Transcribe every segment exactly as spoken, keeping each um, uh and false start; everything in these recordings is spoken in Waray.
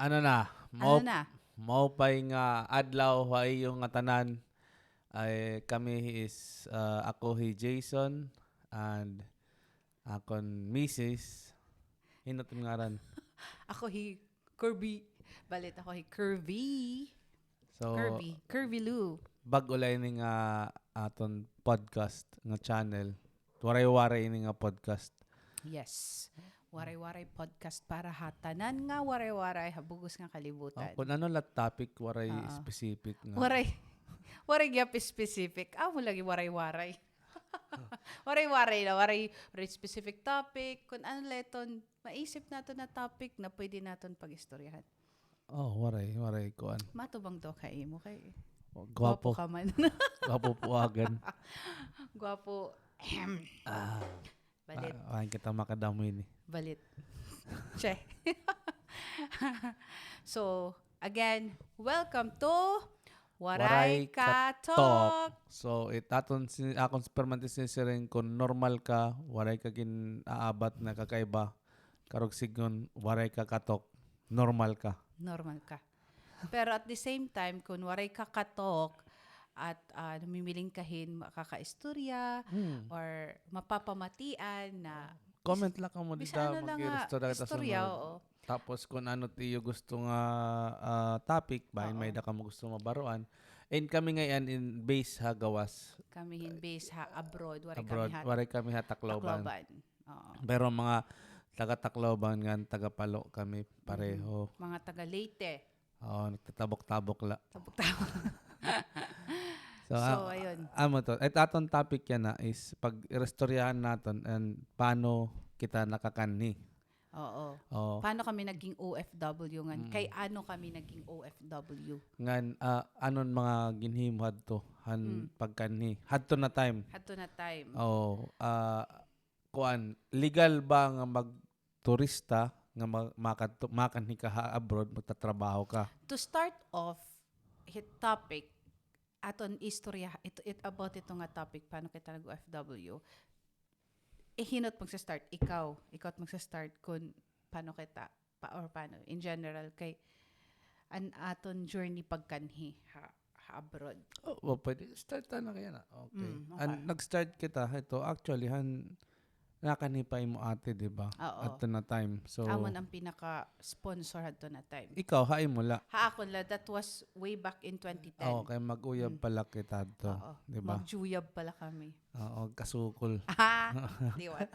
Ano na? Ano na? Maupay nga adlaw ha iyo ngatanan. Ay, kami is, ah, ako hi Jason and akon misis. Hin-o it im ngaran? Ako hi Kirby. Balit ako hi Kirby. So, Kirby. Kirby Lou. Bag-o la ini nga aton podcast nga channel. Waray-waray ini nga podcast. Yes. Waray-waray podcast para ha tanan nga waray-waray ha bug-os nga kalibutan. Oh, kun ano la topic, waray specific nga. Waray, waray gihap specific. Amo lagi waray-waray. Waray-waray la, waray, waray specific topic. Kun ano la iton maisip naton na topic na pwede naton pag-istoryahan. Oh, waray, waray kuan. Matubang daw ka imo kay gwapo ka man. Gwapo puagan. Gwapo. Ah. Balit. Ah, waray kita makadamo ini. Balit. Che. So, again, welcome to Waray Ka Talk. So, it aton si, akon permanente sinisiring kun normal ka, waray ka gin-aabat na kakaiba. Karuyag sidngon, waray ka katok, normal ka. Normal ka. Pero at the same time, kun waray ka katok at, ah, namimiling ka hin makakaistorya or mapapamatian na comment la kamo dida, mag-istorya kita sunod. Tapos kun ano it iyo gusto nga, ah, topic, bangin may-ada kamo gusto mabaruan. And kami ngay-an in base ha gawas. Kami hin base ha abroad, waray kami ha Tacloban. Oo. Pero mga taga Tacloban ngan taga Palo kami pareho. Mga taga Leyte. Oo, nagtatabok-tabok la. Tabok-tabok. So, ayun. Amo to. It aton topic yana is pag-iristoryahan naton an paano kita nakakanhi. Oo. Paano kami naging O F W ngan kay ano kami naging O F W. Ngan, ah, ano an mga ginhimo hadto han pagkanhi. Hadto na time. Hadto na time. Oo. Ah, kuan, legal ba nga magturista nga ma-, makadto-, makanhi ka ha abroad, magtatrabaho ka? To start off, hit topic, aton istorya, it, it, about ito nga topic, paano kita nag-O F W. Eh, hin-o it magsa-start? Ikaw. Ikaw it magsa-start kun paano kita pa, or paano, in general, kay an aton journey pagkanhi ha, ha abroad. Oh, well, pwede start ta na kaya na. Okay. Mm, okay. An nag-start kita, ito, actually, han, nakanhi pa imo ate, di ba? Oo. Hadto na time. So, amo an pinaka-sponsor hadto na time. Ikaw, ha imo la? Ha akon la, that was way back in twenty ten. Oo, kay mag-uyab pa la kita hadto, di ba? Oo. Magjuyab pa la kami. Oo, kasukol. Ah, liwat.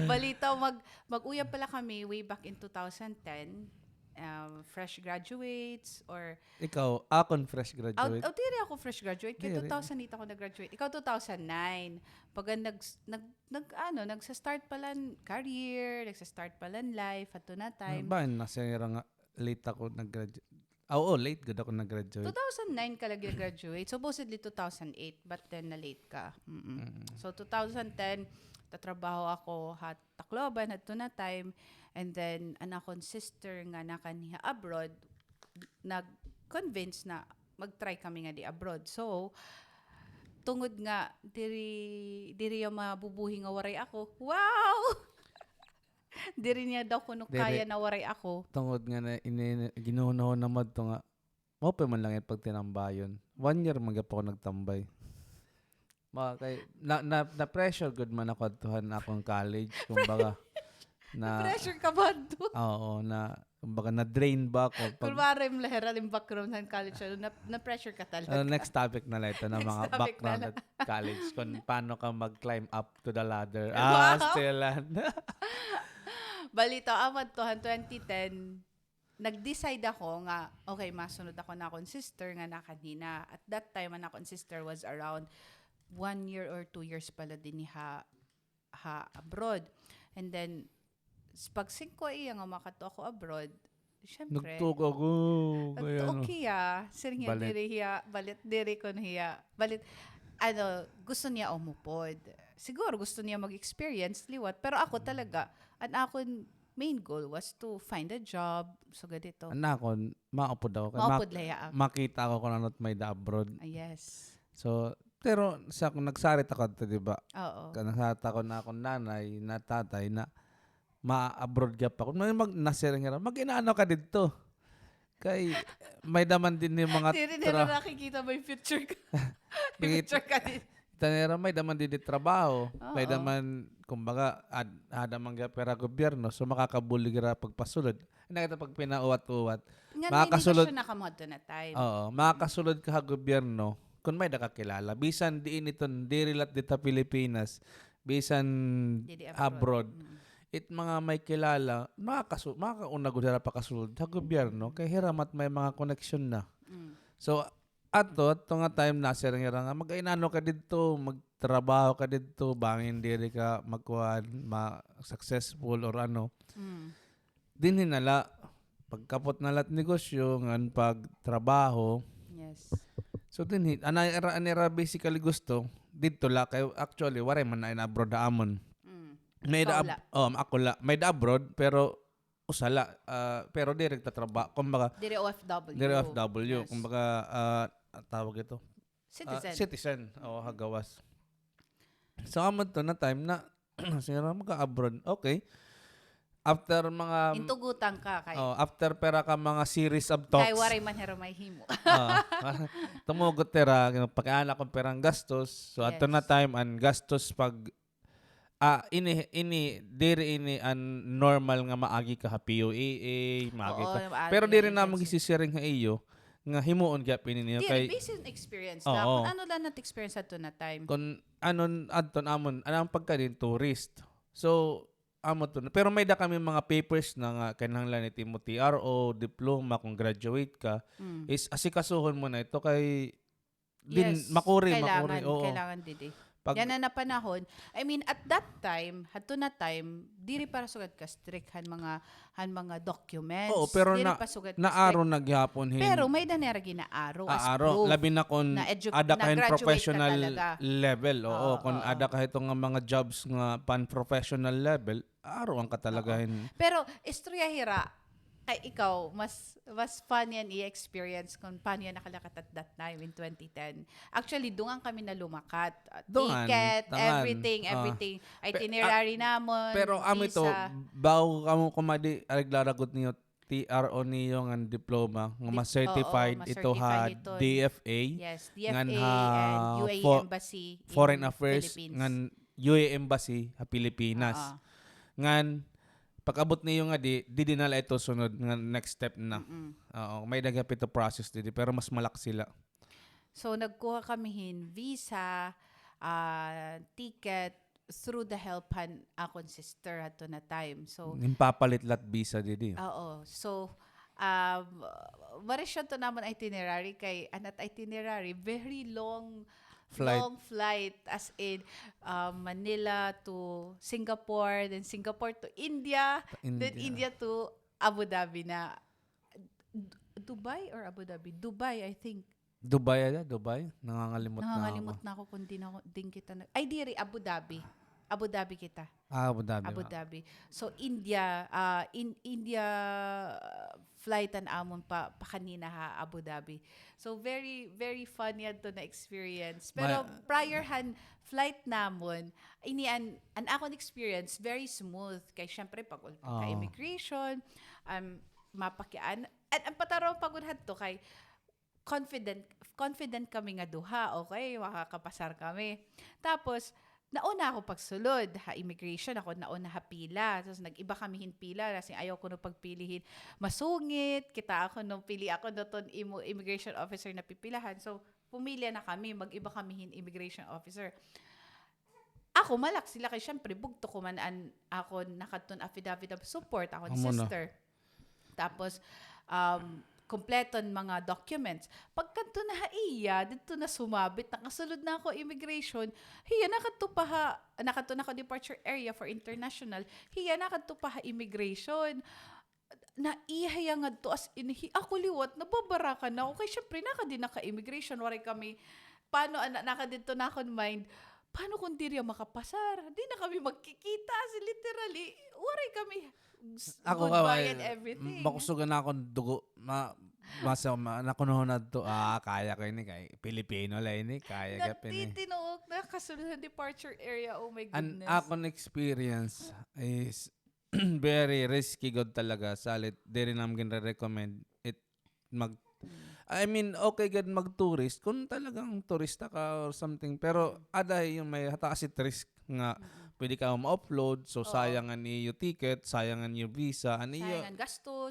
Balitaw, mag-, mag-uyab pa la kami way back in two thousand ten. Um, fresh graduates or... Ikaw, akon fresh graduate. Aw, diri ako fresh graduate. Kay two thousand eight ako nag-graduate. Ikaw, two thousand nine. Pag nag-, nag-, nag-, ano, nagsa-start pa la an career, nagsa-start pa la an life, hadto na time. Ba, nasiring nga late ako nag-graduate. Ah, oo, late gud ako nag-graduate. Two thousand nine ka lagi nag-graduate. Supposedly two thousand eight, but then na-late ka. Mm-mm. So, two thousand ten, tatrabaho ako ha Tacloban hadto na time. And then, an akon sister nga nakanhi ha abroad, nag-convince na mag-try kami ngadi abroad. So, tungod nga diri, diri hiya mabubuhi nga waray ako. Wow! Diri niya daw kuno kaya na waray ako. Tungod nga na, ini-, ginuhunahuna madto nga, maupay man la it pagtinambayon. One year man gihap ako nagtambay. Ma-, kay, na, na, na-pressure gud man ako adto han akon college, kumbaga. Na-pressure ka ba adto? Oo, na, kumbaga, na-drain ba ako? Kun waray mo la hira an background han college, ano, na, na-pressure ka talaga. Ano, next topic na la ito na mga background at college, kung paano ka mag-climb up to the ladder. Ah, still, ah. Balitaw, amo adto han twenty ten, nag-decide ako nga, okay, masunod ako han akon sister nga nakanhi na. At that time, an akon sister was around one year or two years pa la dinhi ha, ha abroad. And then, s-, pag singko iya nga makadto ako abroad, syempre, nagtuo ako, kay ano, nagtuo hiya, siring hiya, diri hiya, balit diri kuno hiya, balit, ano, gusto niya umupod. Siguro gusto niya mag-experience liwat, pero ako talaga, an akon main goal was to find a job, sugad hito. An akon, maupod ako. Kay maupod la hiya. Makita ako kun ano it may-ada abroad. Ah, yes. So, pero sa akon, nagsarit ako adto, di ba? Oo. Kay nagsarit ako na akon nanay, na tatay, na ma-abroad gihap ako. May mag-, nasiring hira, "Mag-inaano ka didto? Kay may-ada man dinhi mga Diri nira nakikita may future ka. Future ka didto." Kita nira, may-ada man dinhi trabaho. Oo. May-ada man, kumbaga, ad-, ada man gihap hira gobyerno. So, makakabulig hira pagpasulod. Nakita pag pinauwat-uwat. Nga makakasulod, na siya nakamudto na time. Oo, makakasulod ka ha gobyerno kun may-ada ka kilala. Bisan diin iton, diri la dida ha Pilipinas, bisan abroad. It mga may kilala, makakasu-, makakauna gud hira pakasulod ha gobyerno, kay hira man it may mga koneksyon na. So, ato, ato nga time nasiring hira nga, "Mag-inano ka didto, magtrabaho ka didto, bangin diri ka magkuan, ma-, successful or ano." Dinhi na la, pagkapot na la it negosyo, ngan pagtrabaho. Yes. So, dinhi, an ira, an ira basically gusto, didto la, kay actually, waray man na in-abroad ha amon. May-ada, oh, ako la, may-ada abroad, pero usa la, ah, pero diri nagtatrabaho, kumbaga, diri O F W. Diri O F W, yes. Kumbaga, ah, tawag ito? Citizen. Ah, citizen, oo, ha gawas. So, amo to na time na, sige na, mag-abroad. Okay. After mga Intugutan ka kay Oh, after pira ka mga series of talks. Kay waray man hira mahimo. Oo. Tumugot hira, pakiana kon pira an gastos. So, ato na time, an gastos pag, ah, ini, ini, diri ini an normal nga maagi ka ha P O A A, maagi ka. Pero diri namon gisisiring ha iyo nga himuon gihap ini niyo kay based on experience la. Kon ano la an experience adto na time. Kon ano adto namon, an pagkadin tourist. So, amo to. Pero may-ada kami mga papers na nga kinahanglan it imo T R O, diploma, kung graduate ka, is asikasuhon mo na ito kay din makuri, makuri, oo. Kailangan didi. Yana na panahon, I mean, at that time, hadto na time, diri pa sugad ka strict han mga, han mga documents. Oo, pero diri pa sugad ka strict. Naaro na gihapon hin. Pero may-ada nira ginaaro as proof. Labi na kon ada ka hin professional level, oo, kon ada ka hito nga mga jobs nga pan-professional level, aroan ka talaga hin. Pero istorya hira, kay ikaw, mas, mas funny an iya experience kon paano yana nakalakat at that time in twenty ten. Actually, dungan kami nalumakat. Ah, ticket, everything, everything. Itinerary namon, visa. Pero amo ito, bago kamo kumadi, areglara gud niyo T R O niyo ngan diploma nga ma-certified ito ha D F A, ngan ha Foreign Affairs ngan U A Embassy ha Pilipinas. Ngan pag-abot niyo ngadi, didi na la ito sunod nga next step na. Oo, may-ada gihap ito process didi, pero mas malaksi la. So, nagkuha kami hin visa, ah, ticket, through the help han akon sister hadto na time. So, ginpapalit la it visa didi. Oo. So, um, variasyon to namon itinerary kay an at itinerary, very long, long flight. As in, um, Manila to Singapore, then Singapore to India, then India to Abu Dhabi na. Dubai or Abu Dhabi? Dubai, I think. Dubai, ada? Dubai? Nangangalimot na ako. Nangangalimot na ako kung din ako, din kita nag-, ay, diri, Abu Dhabi. Abu Dhabi kita. Ah, Abu Dhabi. Abu Dhabi. So, India, ah, in, India, ah, flight an amon pa, pakanina ha Abu Dhabi. So, very, very funny adto na experience. Pero prior han flight namon, ini an, an akon experience, very smooth. Kay, syempre, pag-ulpot ka immigration, um, mapakian, an, an pataro pa gud hadto kay, confident, confident kami nga duha, okay, makakapasar kami. Tapos, nauna ako pagsulod ha immigration, ako nauna ha pila. Tapos, nag-iba kami hin pila, kasi ayaw kuno pagpili hin masungit, kita ako no, pili ako no ton imo immigration officer na pipilahan. So, pumili na kami, mag-iba kami hin immigration officer. Ako, malaksi la kay, syempre, bugto ko man an akon nakadton affidavit of support, akon sister. Tapos, um, kompleto an mga documents. Pagkadto na ha iya, didto na sumabit, nakasulod na ako immigration. Hiya, nakadto pa ha, nakadto na ako departure area for international. Hiya, nakadto pa ha immigration. Naiha hiya ngadto, as in, hi-, ako liwat, nababaraka na ako. Kay, syempre, nakadi na ka immigration, waray kami, paano, ana, nakadidto na akon mind, paano kung diri makapasar? Di na kami magkikita, as in, literally, waray kami, s-, ako goodbye and everything. Makusog an akon dugo, ma-, masa-, ma-, nakunahon adto, ah, kaya ko ini, kay Pilipino la ini, kaya ko ini. Nagtitinuok na, kasulod han departure area, oh my goodness. An akon experience is, very risky gud talaga, salit diri namin ginre-recommend it mag I mean, okay gud mag-tourist kung talagang turista ka or something, pero ada yung may hataas it risk nga pwede ka ma-offload, so sayang an iyo ticket, sayang an iyo visa, an iyo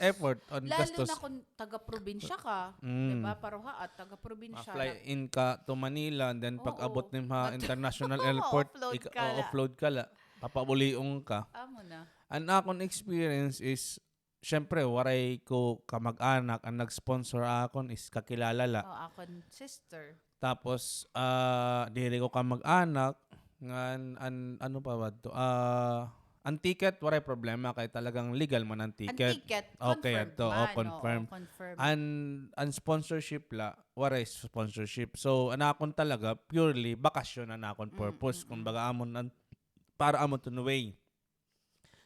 effort, an gastos. Lalo na kung taga-probinsya ka, di ba? Paruhaat, taga-probinsya. Ma-fly in ka to Manila, and then pag-abot nimo ha international airport, offload ka la. Papabulion ka. Amo na. An akon experience is, syempre, waray ko kamag-anak. An nag-sponsor akon is kakilala la. O, akon sister. Tapos, ah, diri ko kamag-anak, ngan, an, ano pa ba to? Ah, an ticket, waray problema, kay talagang legal man an ticket. An ticket, okay, confirmed man, oo, confirm. An, an sponsorship la, waray sponsorship. So, an akon talaga, purely, bakasyon an akon purpose. Kumbaga, amon, an, para amon to way.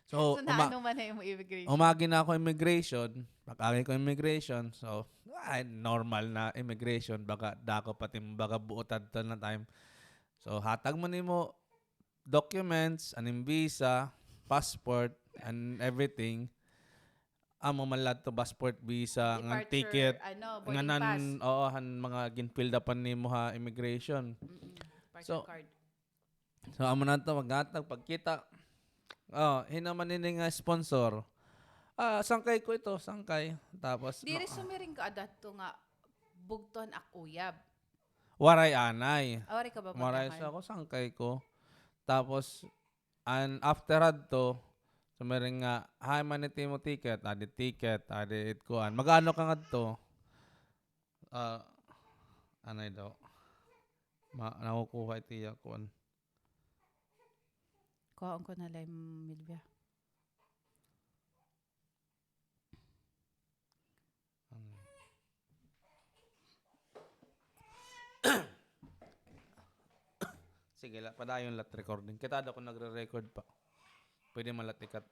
So, so, naano man na imo immigration? Umagi na ako immigration. Pag-agi ko immigration, so, ay, normal na immigration. Baga, dako pa tim-, baga buot adto na time. So, hatag man nimo documents, an im visa, passport, and everything. Amo man la adto, passport, visa, ngan ticket, ngan an, oo, han mga gin-fill upan nimo ha immigration. So, amo na adto, maghatag, pagkita. O, hin-o man ini nga sponsor? Ah, sangkay ko ito, sangkay. Tapos, diri sumiring ka adto nga bugto an ak uyab. Waray anay. Ah, waray ka ba? Waray, sa ako, sangkay ko. Tapos, an after adto, sumiring nga, "Hay, man it imo ticket, adi ticket, adi it kuan. Mag-ano ka ngadto?" Ah, anay daw. Ma-, nakukuha it iya kuan. Kuhaon ko na la, Milvia. Sige la, padayon la it recording. Kita daw kon nagre-record pa. Pwede man la it ikat.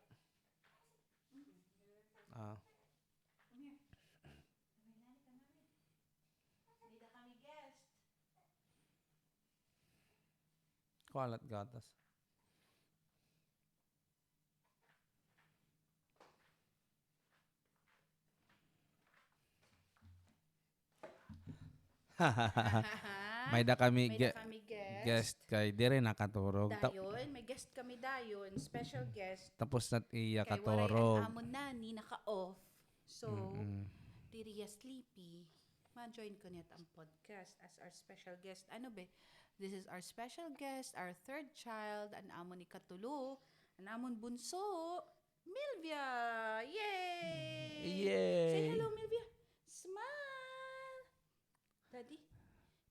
Ah. Kuha la it gatas. May-da kami, may-da ge-, kami guest. Guest kay diri nakaturog. Ta- Dayon, may guest kami dayon, special guest. Tapos na it iya katurog. Kay waray an amon nanny, naka-off. So, diri hiya sleepy. Ma-join ko niya it am podcast as our special guest. Ano be? This is our special guest, our third child, an amon ikatulo, an amon bunso, Milvia! Yay! Yay! Say hello, Milvia. Smile! Daddy.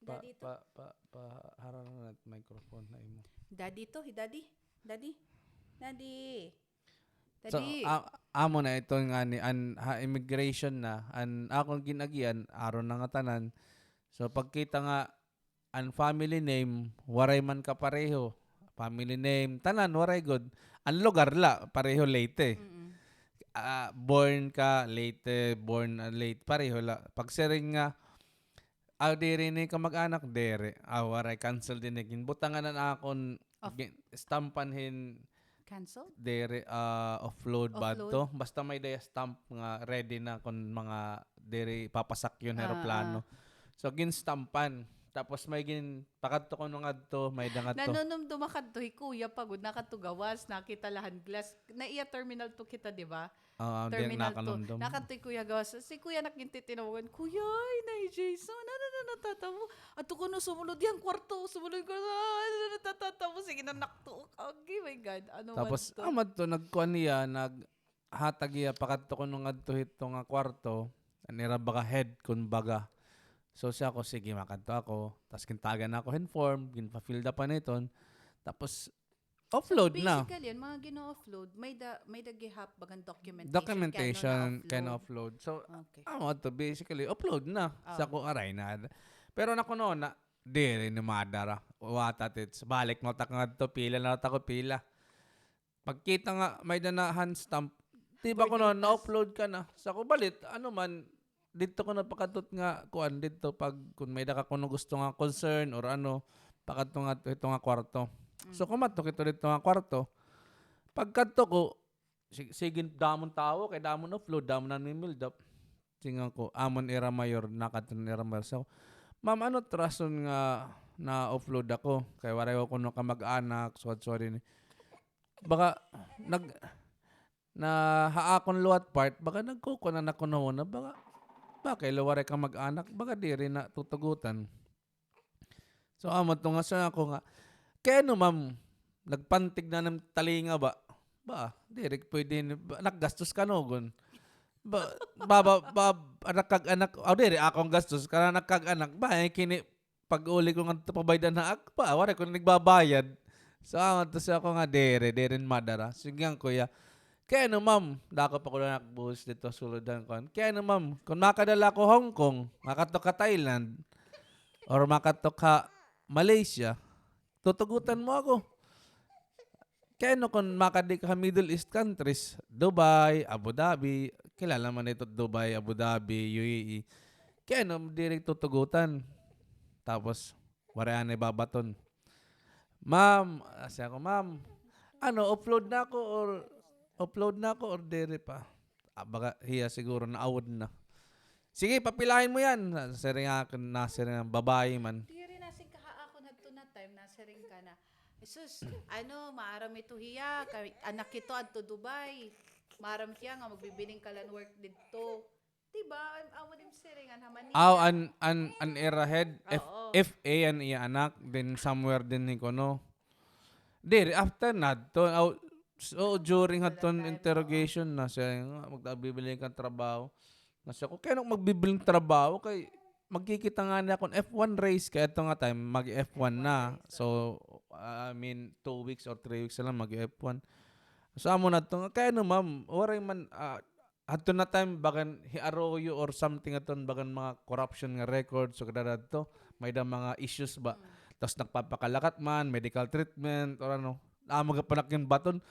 Pa, Daddy to. Pa, pa, pa, harara na it microphone na imo. Daddy to, hi Daddy. Daddy. Daddy. So, Daddy. A-, amo na ito nga ni, an, ha, immigration na, an akon gin-agian, aron na nga tanan. So, pagkita nga, an family name, waray man kapareho. Family name, tanan, waray gud. An lugar la, pareho Leyte. Mm-mm. Ah, born ka, Leyte, born, ah, Leyte, pareho la. Pagsiring nga, ah, diri ni kamag-anak, diri. Ah, waray, cancel dinhi. Ginbutangan an akon, gin-, stampan hin Cancel? Diri, ah, offload ba to? Offload? Basta may-da hiya stamp nga ready na kon mga diri papasakyon ha eroplano. Ah, ah. So, ginstampan. Tapos may gin-, pakadto kuno ngadto, may-da ngadto. Nanunumdom kadto, hi Kuya pa gud, nakadto gawas, nakita la han glass. Na iya terminal two kita, di ba? Ah, terminal two. Nakadto hi Kuya gawas. Si Kuya nakintitinugan, "Kuya, ay, na hi Jason. Ano na natatabo? Adto kuno sumulod hiya han kwarto, sumulod hiya han kwarto. Ano na natatabo?" Sige na, naktuok. Agi, my God. Ano man to? Tapos, ah, madto, nagkuan hiya, naghatag hiya, pakadto kuno ngadto hito nga kwarto. An ira baga head, kumbaga. So, siya ako, "Sige, makadto ako." Tapos, gintagan ako hin form, ginpa-fill da pa niton. Tapos, offload na. So, basically, an mga gina-offload, may-da, may-da gihap bagan documentation. Documentation, kay ano na-offload. Kay na-offload. So, okay. Amo to, basically, offload na. Oh. Sa ko, aray na. Pero nakuno na, diri ni madara. Wata tits. Balik na ta ngadto, pila na ta ko, pila. Pagkita nga, may-da na han stamp. Di ba kuno, na-offload ka na. Sa ko, balit, ano man, didto kuno pakadto nga kuan didto pag kun may-da ka kuno gusto nga concern or ano, pakadto nga hito nga kwarto. Mm. So, kumadto kita didto nga kwarto. Pagkadto ko, sig-, sige, damon tawo, kay damon offload, damon namimildap. Siring ko, amon ira mayor, nakadto ira mayor. So, "Ma'am, ano it rason nga na-offload ako? Kay waray ako kuno kamag-anak, suwad-suwad ini." Baka, nag-, na ha akon liwat part, baka nagkukuan na kuno na, baka, baka waray kamag-anak, baka diri na tutugutan. So, amo to nga sa ako nga, "Kay ano, ma'am, nagpantig na nam talinga ba?" "Ba, diri pwede ni, ba, anak gastos kanugon. Ba, ba, ba, ba, anak kag anak, aw, diri akon gastos, kana anak kag anak, ba, eh, kini, pag-uli ko ngadto pabaydan ha ak, ba, waray ko nagbabayad." So, amo to sa ako nga, "Diri, diri madara." Sige, an kuya, "Kay ano, ma'am?" Dako pa ko na nagbuhos didto, sulod han kuan. "Kay ano, ma'am, kon makadala ko Hong Kong, makadto ka Thailand, or makadto ka Malaysia, tutugutan mo ako. Kay ano kon makadi ka ha Middle East countries, Dubai, Abu Dhabi, kilala man ito Dubai, Abu Dhabi, U A E. Kay ano diri tutugutan?" Tapos, waray anay babaton. "Ma'am," ah, siring ko, "Ma'am, ano, offload na ako or, offload na ako or diri pa?" Ah, baka hiya siguro naawod na. "Sige, papilahin mo yan." Na-, siring akon, nasiring an babayi man. Diri, nasiring ka ha akon hadto na time, nasiring ka na, "Sus, ano, maaram ito hiya, kay anak ito adto Dubai. Maaram hiya nga magbibiling ka lan work didto." Di ba? Am-, amo din siringan ha Manila. Aw, an, an, an ira head, F-, Oo. F A an iya anak, then somewhere din hi kuno. Diri, after nadto, aw, s-, oo, during hadton interrogation na siya, nga, magbibiling ka trabaho. Na siya, "Kon kay ano magbibiling trabaho, kay magkikita ngani akon F one race," kay adto nga time, mag-F one na. So, I mean, two weeks or three weeks na la, mag-F one. So, amo na to nga, "Kay ano, ma'am, waray man, ah," Hadto na time, bagan hi Arroyo or something aton, bagan mga corruption nga record, so, kadadto, may-ada mga issues ba. Mm. Tas nagpapakalakat man, medical treatment, or ano, amo gad pa na ginbaton.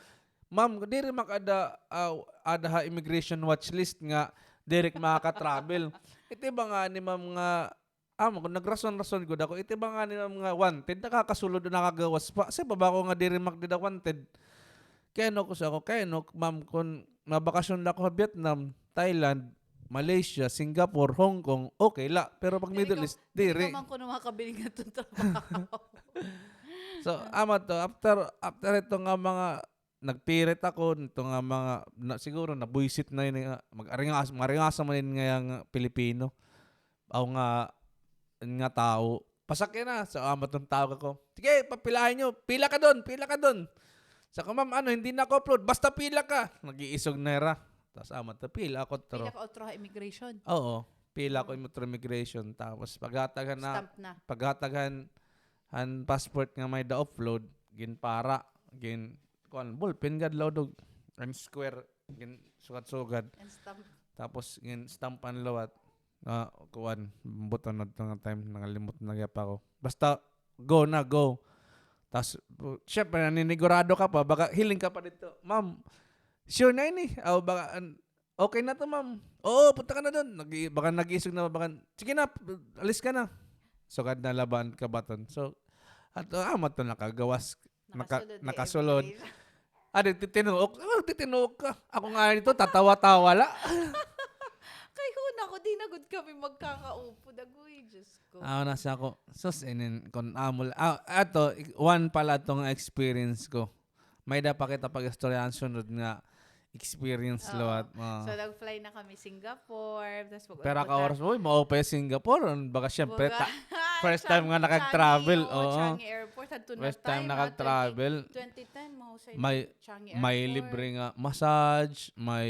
Ma'am, diri man ka ada, ah, ada ha immigration watch list nga diri ka makaka-travel. Iti ba ngani, ma'am, nga Amo ko, nagrason-rason gud ako. Iti ba ngani nga mga wanted, nakakasulod o nakagawas pa. Siring pa ba ako nga diri man dida wanted? Kay ano ko sa ako, kay ano, ma'am, kon mabakasyon la ako ha Vietnam, Thailand, Malaysia, Singapore, Hong Kong, okay la. Pero pag Middle East, diri. Diri ka man kuno makabiling hadton trabaho. So, amo to, after, after ito nga mga nagpirit ako, ito nga mga, na, siguro nabuysit na ini nga, mag-aringasa, maringasa man ini nga, nga Pilipino. Aw nga, nga tawo. Pasakyan na. So, amo tong tawag ako. "Sige, papilahin niyo. Pila ka dun? Pila ka dun?" Sa ko, "Ma'am, ano, hindi na ako offload. Basta pila ka." Nag-iisog na hira. Tapos, amo to, pila ako, tro. Pila ka otro ha immigration? Oo. Pila ako otro immigration. Tapos, paghatag han na, Stamp na. Paghatag han, han passport nga may-ada offload, ginpara, gin, kuan, ballpen gad, lawdog. An square, gin, sugad-sugad. An stamp. Tapos, gin-stamp an liwat. Ah, kuan, buton na ito nga time, nangalimot na gihap ako. Basta, go na, go. Tas, syempre, naninigurado ka pa, baga, hiling ka pa didto, "Ma'am, sure na ini?" Aw, baga, an-, "Okay na to, ma'am." "Oo, punta ka na dun." Nag-i-, baga nag-iisog na, baga, "Sige na, alis ka na." Sugad na la ba an kabaton. So, at, ah, amo to nakagawas, naka-, nakasulod. Nakasulod. Ah, di, titinuok. Ah, titinuok ka. Ako nga dito, tatawa-tawa la. Kay huna ko, di na gud kami magkakaupod. Agoy, Diyos ko. Ah, nasa ako, sus, inin, kon amo la, ah, ato, ik-, one pala itong experience ko. May-ada pa kita pag-istoryahan sunod nga experience liwat. Oo. So, nag-fly na kami Singapore, tas pag-abot na. Pero ka oras, uy, maupay Singapore. Baga, syempre, first time nga nakag-travel. Oo. Changi Airport, hadto na time, mga twenty, twenty ten, mahusay na Changi Airport. May libre nga massage, may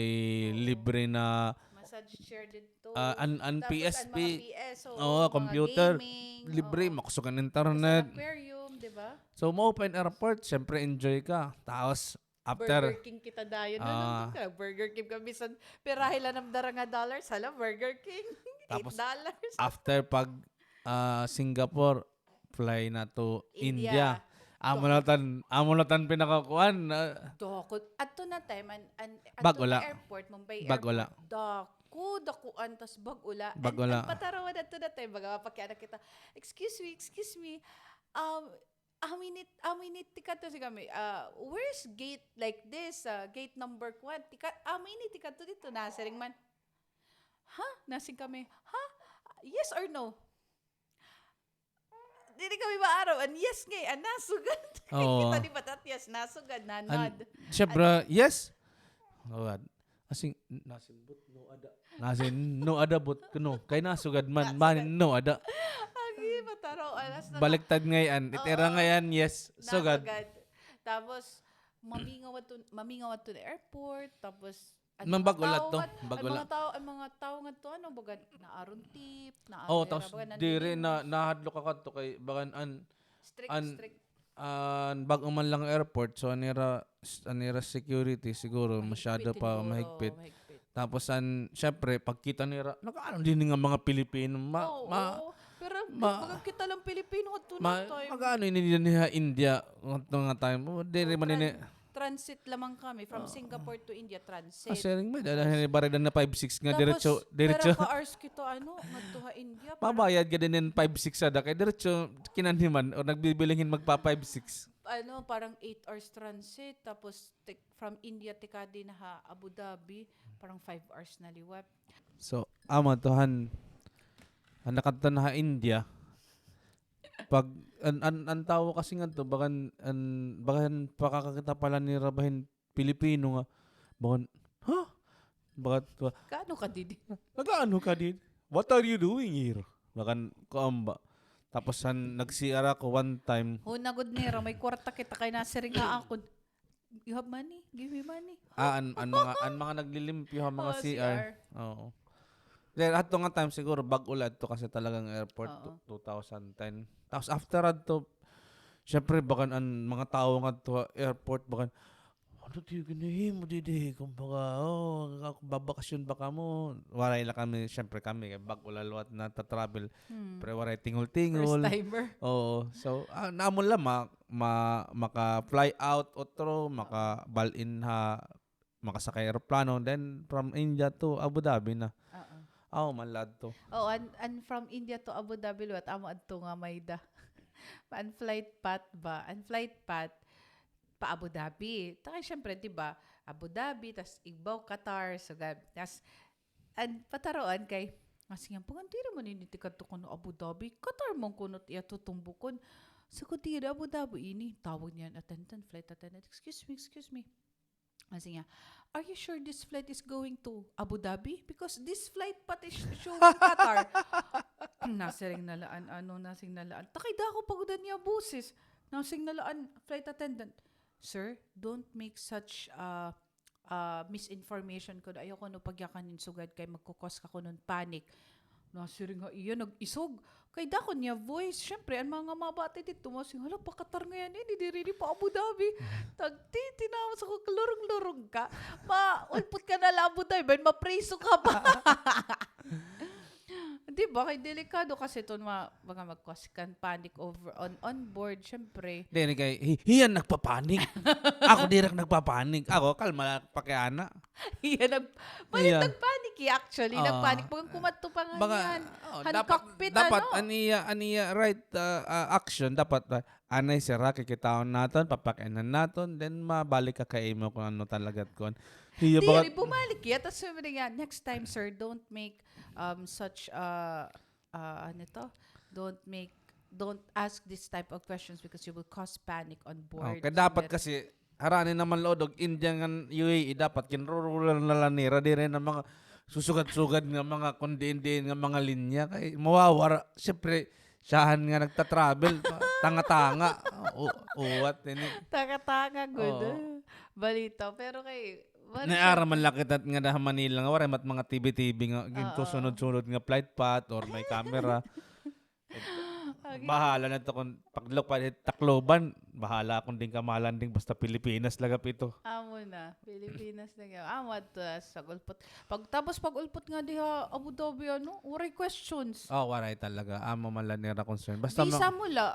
libre na massage chair didto. Ah, an, an P S P. Tapos an mga P S, oo, mga computer, gaming, libre, oo. Makusog an internet. Tapos an aquarium, di ba? So, maupay an airport, syempre enjoy ka. Tapos, after, Burger King kita dayon, ah, ano, Burger King kami, bisan pirahi la nam dara nga dollars, hala, Burger King, eight dollars. Tapos, after pag, ah, Singapore, fly na to India. India. Amo na tan, amo na tan pinakakuan, ah. Dako. Adto na time, an, an, adto na airport, Mumbai Airport. Bag-o la. Dako, dakuan, tas bag-o la. Bag-o la. An, an patarawad adto na time, baga mapakiana kita, "Excuse me, excuse me, um, "Amo ini, amo ini tikadto," siring kami, ah, "Where's gate like this, ah, gate number kwan?" Tika-, "Amo ini tikadto didto," nasiring man. "Ha?" Nasiring kami, "Ha? Yes or no?" Diri kami maaram, an yes ngay-an nasugad. Oo. Kita di ba, that yes, nasugad, nanod. An, siyempre, yes. Oh, an, asing, nasiring but, no ada. Nasiring, no ada but, no. Kay nasugad man, man, no ada. Agi, mataro, alas na. Baliktad ngay-an, it ira ngay-an, yes, sugad. Nasugad. Tapos, mamingaw adto, mamingaw adto na airport, tapos, An mga bag-o la adto, bag-o la. An mga tawo, an mga tawo ngadto, ano, bagan, naa ron tip, naa ron tip, bagan, diri na, nahadlok ka kadto kay bagan an, strict, an, strict. An bag-o man la nga airport, so an ira, an ira security siguro masyado pa mahigpit. Mahigpit. Tapos an, syempre, pagkita nira, nag-aano dinhi nga mga Pilipino, ma-, ma-, pero bagan kita lang Pilipino kadto na time. Mag-aano ini dinhi ha India, kadto nga time. O, diri man ini. Transit lamang kami from Singapore to India, transit. Ah, siring man, dala hini bareda na five six nga diretso, diretso. Tapos, pira ka hours kita, ano, ngadto ha India, parang mabayad ka dinhi hin five six ada kay diretso kinanhi man o nagbibiling hin magpa five six. Ano, parang eight hours transit, tapos tik-, from India tikadi na ha Abu Dhabi, parang five hours na liwat. So, amo to han, han nakadto na ha India, Pag an, an, an tawo kasi ngadto, bagan, an, bagan pakakakita pa la nira bahin Pilipino nga, bagan, ha? Bagan, ba- Nag-aano ka didi? Nag-aano ka didi? What are you doing here? Bagan, kuan ba? Tapos han, nag-C R ako one time. Hunahuna gud nira, may kwarta kita kay nasiring ha akon. You have money? Give me money. Ah, an, an mga, an mga naglilimpyo ha mga C R. Oo. Then, adto nga time siguro, bag-o la adto kasi talagang airport, two thousand ten. Tapos after adto, syempre, bagan an mga tawo ngadto ha airport, bagan, "Ano tiyo ginahimo didi?" Kumbaga, "Oh, babakasyon ba kamo?" Waray la kami, syempre kami, kay bag-o la liwat nagta-travel. Pero waray tingol-tingol. First timer. Oo. So, ah, amo la, ma-, ma-, maka-fly out otro, makabal-in ha, makasakay eroplano, then from India to Abu Dhabi na. Oo. Amo man la adto. Oo, an, an from India to Abu Dhabi liwat, amo adto nga may-ada. An flight path ba? An flight path pa Abu Dhabi. Ta kay syempre, di ba? Abu Dhabi, tas igbaw Qatar, sugad. Tas an pataruan kay, ah, siring, "Pagan diri man ini tikadto kuno Abu Dhabi, Qatar man kuno it iya tutumbokon." Sugad, "Diri, Abu Dhabi ini." Tawag niya an attendant, flight attendant, "Excuse me, excuse me." Nasiring niya, "Are you sure this flight is going to Abu Dhabi? Because this flight path is showing Qatar." Nasiring na la an, ano, nasiring na la an. Ta kay dako pa gud an iya boses. Nasiring na la an flight attendant, "Sir, don't make such, uh, ah, misinformation kuno. Ayaw kuno pagyakan hin sugad kay magko-cause ka kuno hin panic." Nasiring ha iya, nag-isog. Kay dako an iya voice. Syempre, an mga mabati didto, masiring, "Hala, pa-Qatar ngay-an ini, diri ini pa-Abu Dhabi." Nagtitinawas ako, kalurong-lurong ka. Maulpot ka na la Abu Dhabi, bahin mapriso ka pa. Di ba? Kay delikado kasi iton ma-, mga mag-cause kan panic over on, on board, syempre. Diri kay, hi-, hiya an nagpa-panic. Ako diri ak nagpa-panic. Ako, kalma la ak pakiana. Hiya nag-, bali nagpanic hiya, actually. Nagpanic. Bagan kumadto pa nga niyan. Han cockpit, dapat, ano? An iya, an iya right, ah, ah, action, dapat, ah, anay sira, kikitaon naton, papakianhan naton, then mabalik ka kay imo kon ano talaga it kuan. Hiya, diri, bumalik hiya, tas sabi niya, "Next time, sir, don't make, um, such, uh, uh, ano to? Don't make, don't ask this type of questions because you will cause panic on board." Kay dapat kasi, harani naman la udto, India ngan U A E, dapat ginrurulan na la nira, diri na mga susugad-sugad nga mga kon diin-diin nga mga linya. Kay mawawara, syempre, siyahan nga nagta-travel, tanga-tanga. U-, uwat ini. Tanga-tanga gud. Balita. Pero kay, naaram man la kita ngada ha Manila nga waray man it mga T V T V nga gintusunod-sunod nga flight path or may camera. Bahala na to kon pagdulok pa hit Tacloban, bahala kon diin ka ma-landing, basta Pilipinas la gihap ito. Amo na, Pilipinas la gihap. Amo adto, ah, sa ulpot. Pag, tapos pag-ulpot nga diha Abu Dhabi, ano, waray questions. Oh, waray talaga. Amo man la nira concern. Basta visa mo la.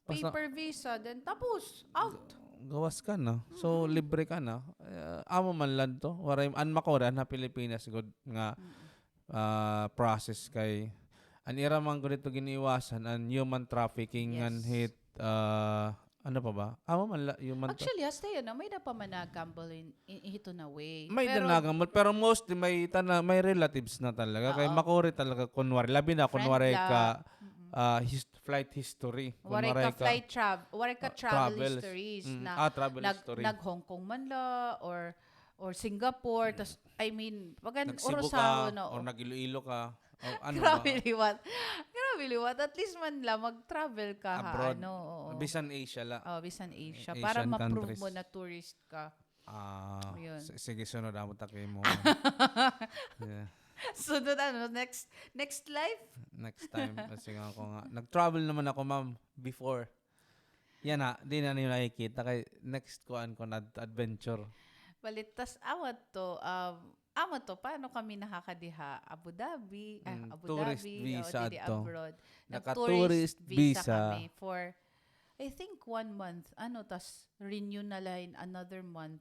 Paper visa, then tapos, out. Gawas ka na. So, libre ka na. Eh, amo man la to. Waray, an makuri ha Pilipinas gud nga, ah, process kay an ira man gud didto gin-iiwasan, an human trafficking ngan hit, ah, Ano pa ba? Amo man la, yung man ta- Actually, hasta yana, may-ada pa man nag-gamble in, in, hito na way. May-ada nag-gamble, pero mostly may tana-, may relatives na talaga. Kay makuri talaga, kunwari, labi na kunwari ka, ah, his-, flight history. Waray ka flight trav-, waray ka travel histories na nag-Hong Kong man la, or, or Singapore, tas, I mean, pag an-, Nag-Cebu ka, or nag-Iloilo ka. Oh, ano ba? Grabe liwat. Grabe liwat. At least man la, mag-travel ka ha, abroad. Ano, oo. Bisan Asia la. Oh, bisan Asia. Asian countries. Para ma-prove mo na tourist ka. Ah, si-, sige, sunod, amo ta kay mo. Yeah. Sunod, ano, next, next life? Next time. Kasi nga ako nga, nag-travel naman ako, ma'am, before. Yana, di na niyo nakikita kay next kuan ko na ad-, adventure. Bali, tas amo to, um, amo to, paano kami nakakadiha? Abu Dhabi, ah, Abu Dhabi, o, didi abroad. Naka-tourist visa kami for, I think, one month. Ano, tas renew na la in another month.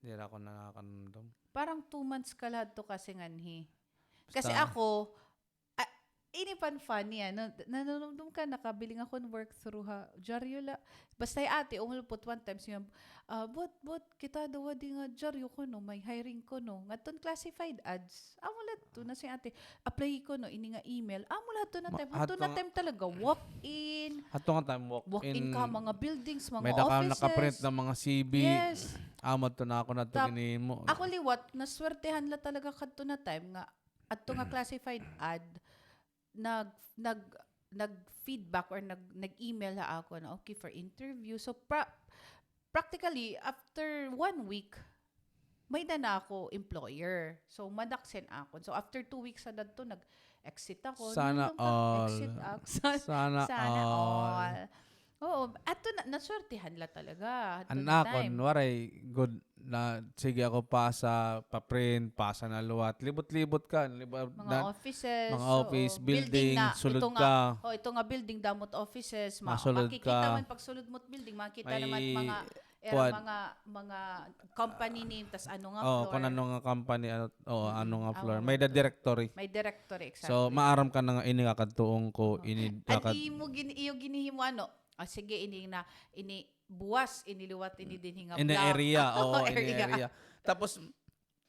Diri ako nakakanumdom. Parang two months ka la hadto kasi nganhi. Kasi ako, ah, ini pa an funny, ah, na-, nanunumdom ka, nakabiling ako hin work through ha, dyaryo la. Basta hi ate, umulupot one time, siya, ah, "Buot, buot, kita daw hadi nga dyaryo kuno, may hiring kuno." Ngadton classified ads. Amo la hadto na si ate, "Apply kuno, ini nga email." Amo la hadto na time. Hadto na time talaga, walk-in. Hadto nga time, walk-in. Walk-in ka, mga buildings, mga offices. May-ada ka nakaprint na mga C V. Yes. Amo hadto na ako na ito ginhimo. Ako liwat, naswertehan la talaga kadto na time nga adto nga classified ad, nag-, nag-, nag-feedback or nag-, nag-email ha ako na, "Okay for interview." So, pra-, practically, after one week, may-ada na ako employer. So, madaksin akon. So, after two weeks ha dadto, nag-exit ako. Sana all. Exit ako. Sana all. Oo, adto na, naswertehan la talaga. An akon, waray gud na, sige ako pasa, pa-print, pasa na liwat. Libot-libot ka, libot na, mga offices, mga office, building, sulod ka. Oh, ito nga building, damo it offices, makikita man pagsulod mo it building, makikita naman mga, mga, mga company name, tas ano nga floor. Oo, kung ano nga company, ano, oo, ano nga floor. May-ada directory. May directory, exactly. So, maaram ka na nga, ini kakadtuon ko, ini kakad- An imo gin-, iyo ginhihimo, ano, ah, sige, ini na, ini buwas, ini liwat, ini dinhi nga block. Ini area, oo, ini area. Tapos,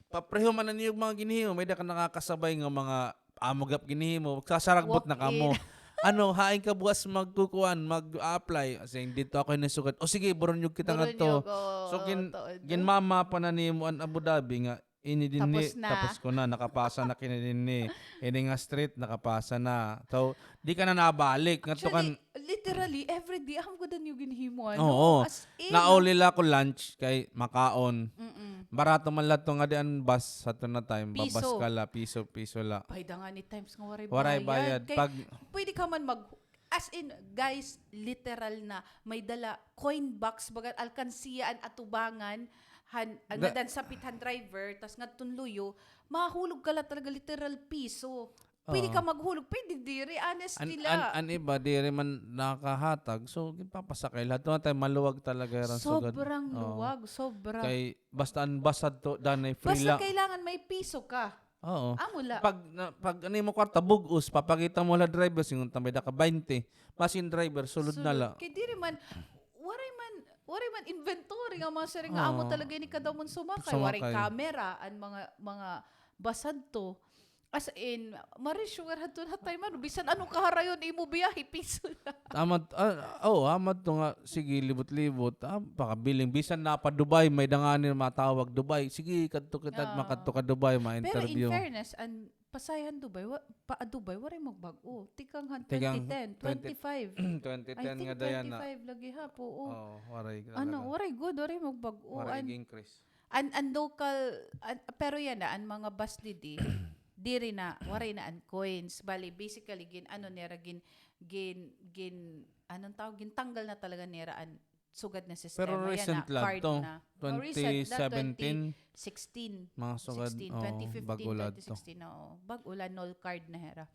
papreho man an iyo mga ginhimo, may-ada ka nakakasabay nga mga amo gihap ginhimo, magsasaragbot na kamo. Ano, hain ka buwas magkukuan, mag-apply? As in, didto ako ini sugad. O sige, burunyog kita ngadto. So, gin-, ginmamapa na nimo an Abu Dhabi nga, ini dinhi, tapos ko na, nakapasa na kini dinhi. Ini nga street, nakapasa na. So, di ka na nabalik. Ngadto kan- Actually, literally, every day, amo gud an iyo ginhimo, ano? Oo. As in, nauli la ako lunch kay makaon. Mm-mm. Barato man la to nga di an bus sa to na time. Piso. Babas ka la, piso, piso la. Bayad nga ni times nga waray bayad. Waray bayad. Kay pag pwede ka man mag-, as in, guys, literal na may dala coin box, baga alkansiya an atubangan, han, an nadan sapit han driver, tas ngadton luyo, mahulog ka la talaga literal piso. Pwede ka maghulog, pwede diri, honestly la. An, an iba, diri man nakahatag, so, ginpapasakay la. Tuwa tayo, maluwag talaga ran sugad. Sobrang luwag, sobra. Kay, basta an bus hadto, danay free la. Basta kailangan may piso ka. Oo. Amo la. Pag, na, pag an imo kwarta, bug-os, papakita mo la driver, singon ta may-ada ka baynte. Basin driver, sulod na la. Kay diri man, waray man, waray man inventory nga mga siring nga amo talaga ini kadamon sumakay. Waray camera, an mga, mga bus hadto. As in, mari sure hadto na time, ano, bisan ano kaharayon imo biyahe, piso la. Amat, ah, oo, amat to nga, sige, libot-libot, ah, pakabiling, bisan napa Dubai, may-ada ngani matawag Dubai, sige, kadto kita, makadto ka Dubai, ma-interview. Pero in fairness, an pasahe han Dubai, wa-, pa, Dubai, waray magbag-o. Tikang han twenty ten, twenty-five. Twenty ten nga daya na. I think twenty-five lagi ha, oo. Oo, waray talaga. Ano, waray gud, waray magbag-o. Waray increase. An, an local, an, pero yana, an mga bus didi, diri na, waray na an coins. Bali, basically, gin, ano nira, gin, gin, gin, anong tawag? Gintanggal na talaga nira an sugad na sistema. Pero yana, recent la to. Card na. Oh, recent na, twenty sixteen. Mga sugad, sixteen, oo, twenty fifteen, bag-o la to. Twenty sixteen, oo. Bag-o la, null card na hira.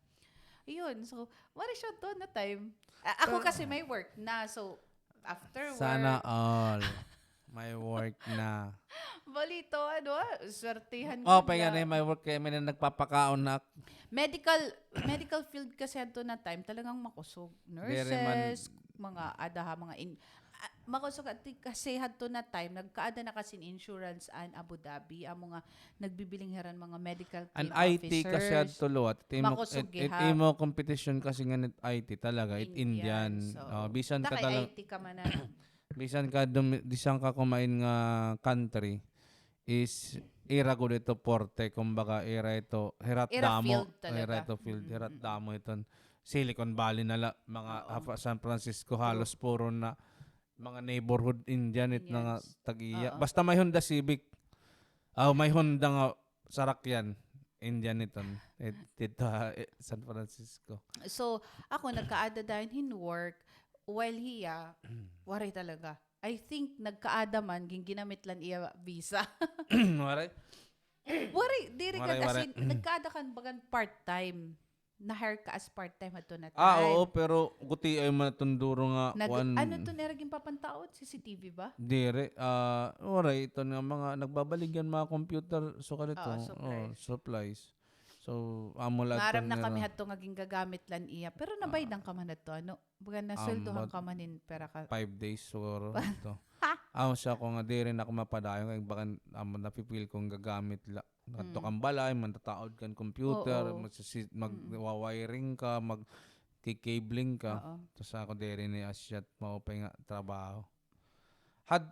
Yun, so, waray siya to na time. A-, ako kasi may work na, so, after work. Sana all. May work na. Balito, ano, ah, swertihan. Oh, pa yan eh, may work kay may na nagpapakaon na. Medical, medical field kasi adto na time, talagang makusog. Nurses, mga ada ha, mga in-, ah, makusog ka, ti-, kasi hadto na time, nagkaada na kasi insurance an Abu Dhabi, amo nga nagbibiling hiran mga medical team officers. An I T kasi hadto liwat, it imo, it, it imo competition kasi ngan it I T talaga, it Indian. Indian. So, oh, bisan ka tala-, I T ka man na. Bisan ka dumi-, bisan ka kumain nga country, is ira gud ito porte, kumbaga, ira ito, hirat damo, ira ito field, hirat damo iton Silicon Valley na la, mga San Francisco, halos puro na mga neighborhood Indian it nga tag-iya. Basta may Honda Civic, aw, may Honda nga sarakyan, Indian iton, it, dito ha, eh, San Francisco. So, ako, nagkaada dayon hin work, while hiya, waray talaga. I think nagkaada man, gin-, ginamit la han iya visa. Waray? Waray, diri ka, waray, as in, nagkaada ka bagan part-time. Na-hire ka as part-time hadto na time. Ah, oo, pero gutiay man iton duro nga kuan. Ano iton ira ginpapantaod? C C T V ba? Diri, ah, waray, iton nga mga nagbabaligya han mga computer, sukad ito. Oo, supplies. So, amo la iton nira. Maaram na kami hadto nga gingagamit la han iya. Pero nabaydan ka man hadto, ano? Baga nasweldohan ka man hin pira ka. Five days siguro ito. Aw, siya ko nga diri na ako mapadayon kay bagan amo nafi-feel ko nga gagamit la. Ngadto kan balay, mantataod kan computer, magsisi-, mag-, wa-wiring ka, mag-, kikabling ka. Oo. Tas ako diri ni asyat maupay nga trabaho. Had,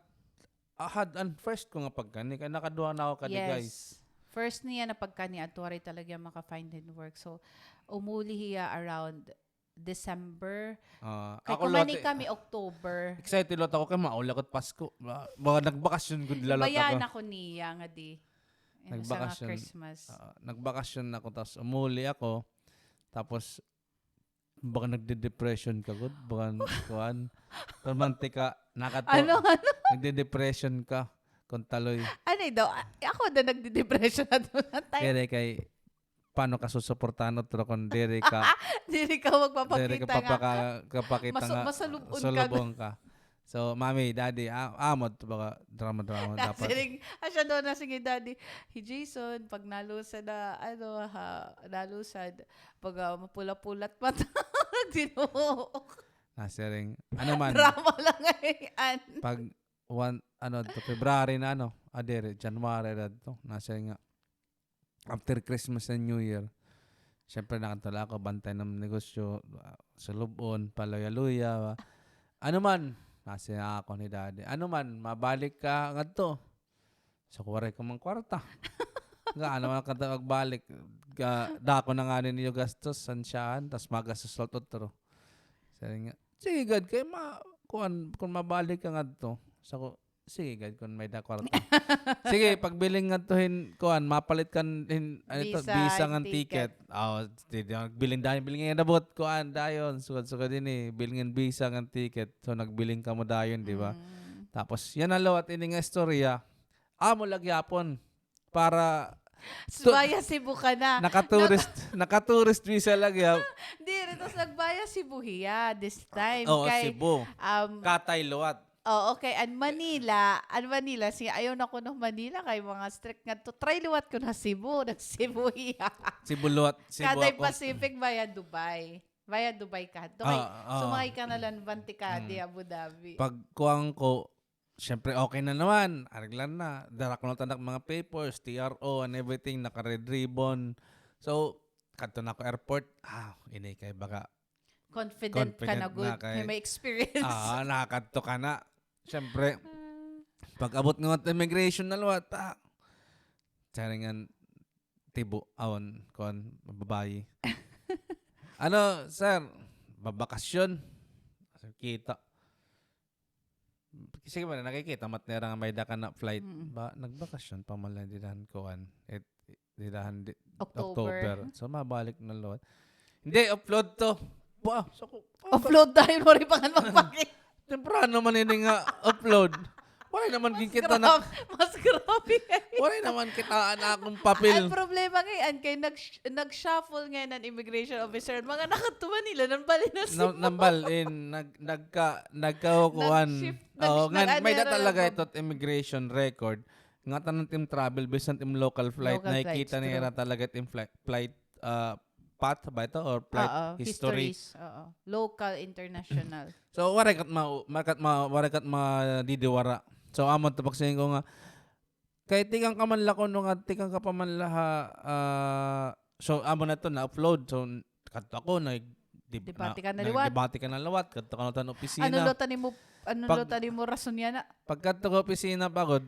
ah, had an first ko nga pagkani, kay nakaduha na ako kadi, guys. Yes. First niya na pagkani, adto waray talaga maka-find hin work. So, umuli hiya around December. Ah, kay ako kumani kami October. Excited liwat ako kay mauli ako hit Pasko. Ba-, baga nagbakasyon gud la liwat ako. Bayaan ako niya ngadi. Nagbakasyon. Christmas. Ah, nagbakasyon ako, tas umuli ako. Tapos, baga nagde-depression ka gud. Baga kuan. Romantika, nakadto. Ano, ano? Nagde-depression ka. Kon taloy. Ano daw? A-, ako daw nagde-depression hadto na time. Kay, kay, paano ka susuportahan otro kon diri ka, diri ka magpapakita nga, diri ka papaka-, kapakita nga masulub-on ka. So, Mommy, Daddy, a-, amo adto baga drama-drama dapat. Nasiring, asya daw, nasiring hi Daddy, hi Jason, pag nalusad na, ano, ha, nalusad, pag, ah, mapula-pula it mata, Ginoo. Nasiring, ano man. Drama la ngay-an. Pag one, ano, adto, February na, ano, ah, diri, January na adto. Nasiring nga, after Christmas and New Year, syempre, nakadto la ako, bantay an negosyo, ah, sulub-on, paluya-luya, ba. Ano man, nasiring ako ni Daddy, ano man, mabalik ka ngadto. So, waray ko man kwarta. Nga, ano man ka magbalik, ga-, dako na ngani niyo gastos, sansyahan, tas magastos la otro. Siring nga, sige gad, kay ma-, kuan, kon mabalik ka ngadto. Sa ko, sige gad, kon may-ada kwarta. Sige, pagbiling ngadto hin, kuan, mapalit kan hin, ano ito, visa, visa ngan ticket. Aw, di, di, nagbiling dayon, biling nga nabot, kuan, dayon, sugad-sugad ini, biling ngan visa ngan ticket. So, nagbiling kamo dayon, di ba? Mm. Tapos, yana liwat ini nga istorya. Amo la gihapon. Para via Cebu ka na. Naka-tourist, naka-tourist visa la gihap-, diri, tas nag-via Cebu hiya this time. Oo, kay Cebu. Um, Catay liwat. Oo, kay an Manila, an Manila, sige, ayaw na kuno Manila, kay mga strict ngadto. Try liwat kuno Cebu, nag-Cebu hiya. Cebu liwat, Cebu ako. Cathay Pacific via Dubai. Via Dubai ka. Dubai. Ah, oo. Sumakay ka na la hin van tikadi, Abu Dhabi. Pagkuan ko, syempre, okay na naman. Ariglan na. Dara ko na tanan mga papers, T R O and everything, naka-red ribbon. So, kadto na ako airport. Ah, ini kay baga confident ka na gud kay may experience. Ah, nakakadto ka na. Syempre, pag-abot nga immigration na liwat, ah, siring an tibo, aw, kuan, babayi. Ano, sir, babakasyon? Kita. Sige man, nakikita man nira nga may-ada ka na flight. Mm-mm. Ba, nagbakasyon pa man la dida han kuan. It, dida han di-, October. October. So, mabalik na liwat. Hindi, offload to. Ba, sa ko, offload dayon, waray pa ngani magpakita. Temprano man ini nga offload. Waray naman gin kita na. Mas grabe. Waray naman kita an akon papel. An problema ngay-an kay nag-, nag-shuffle ngay-an an immigration officer. Mga nakadto Manila, nambal-in na Cebu. Nambal-in, nag-, nagka-, nagkakuan. Nag-shift, oo, ngan, may-ada talaga ito immigration record. Nga tanan it im travel, bisan it im local flight, nakikita nira talaga it im flight, flight, ah, path ba ito or flight Oo, history. Histories. Oo. Local, international. So, waray kat ma-, waray kat ma-, waray kat madidiwara. So, amo ito pagsiring ko nga, kay tikang ka man la kuno nga, tikang ka pa man la ha, ah, so, amo na ito, na-upload. So, kadto ako, nag-, di-, Debate na-, ka na liwat. Nagdebate ka na liwat, kadto ka na tan opisina. Ano lo tani mo, ano Pag-, lo tani mo rason yana? Pagkadto ko opisina pa gud,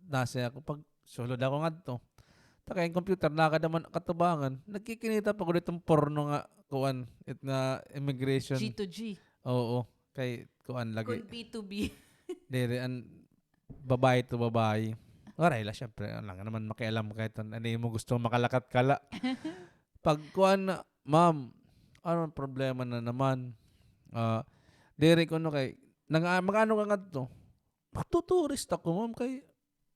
nasa ako, pag sulod ako ngadto. Ta kay an computer, nakada man katubangan. Nagkikinita pa gud iton porno nga, kuan, it nga immigration. G to G. Oo, kay kuan lagi. Kun B to B. Diri, an babae to babae. Waray la, syempre, an lang naman makialam kay ton. Ano mo gusto makalakat kala? Pag kuan na, "Ma'am, ano ang problema na naman?" Ah, diri ko no kay, nang, mag-ano ka ngadto? Magtuturist ako, ma'am, kay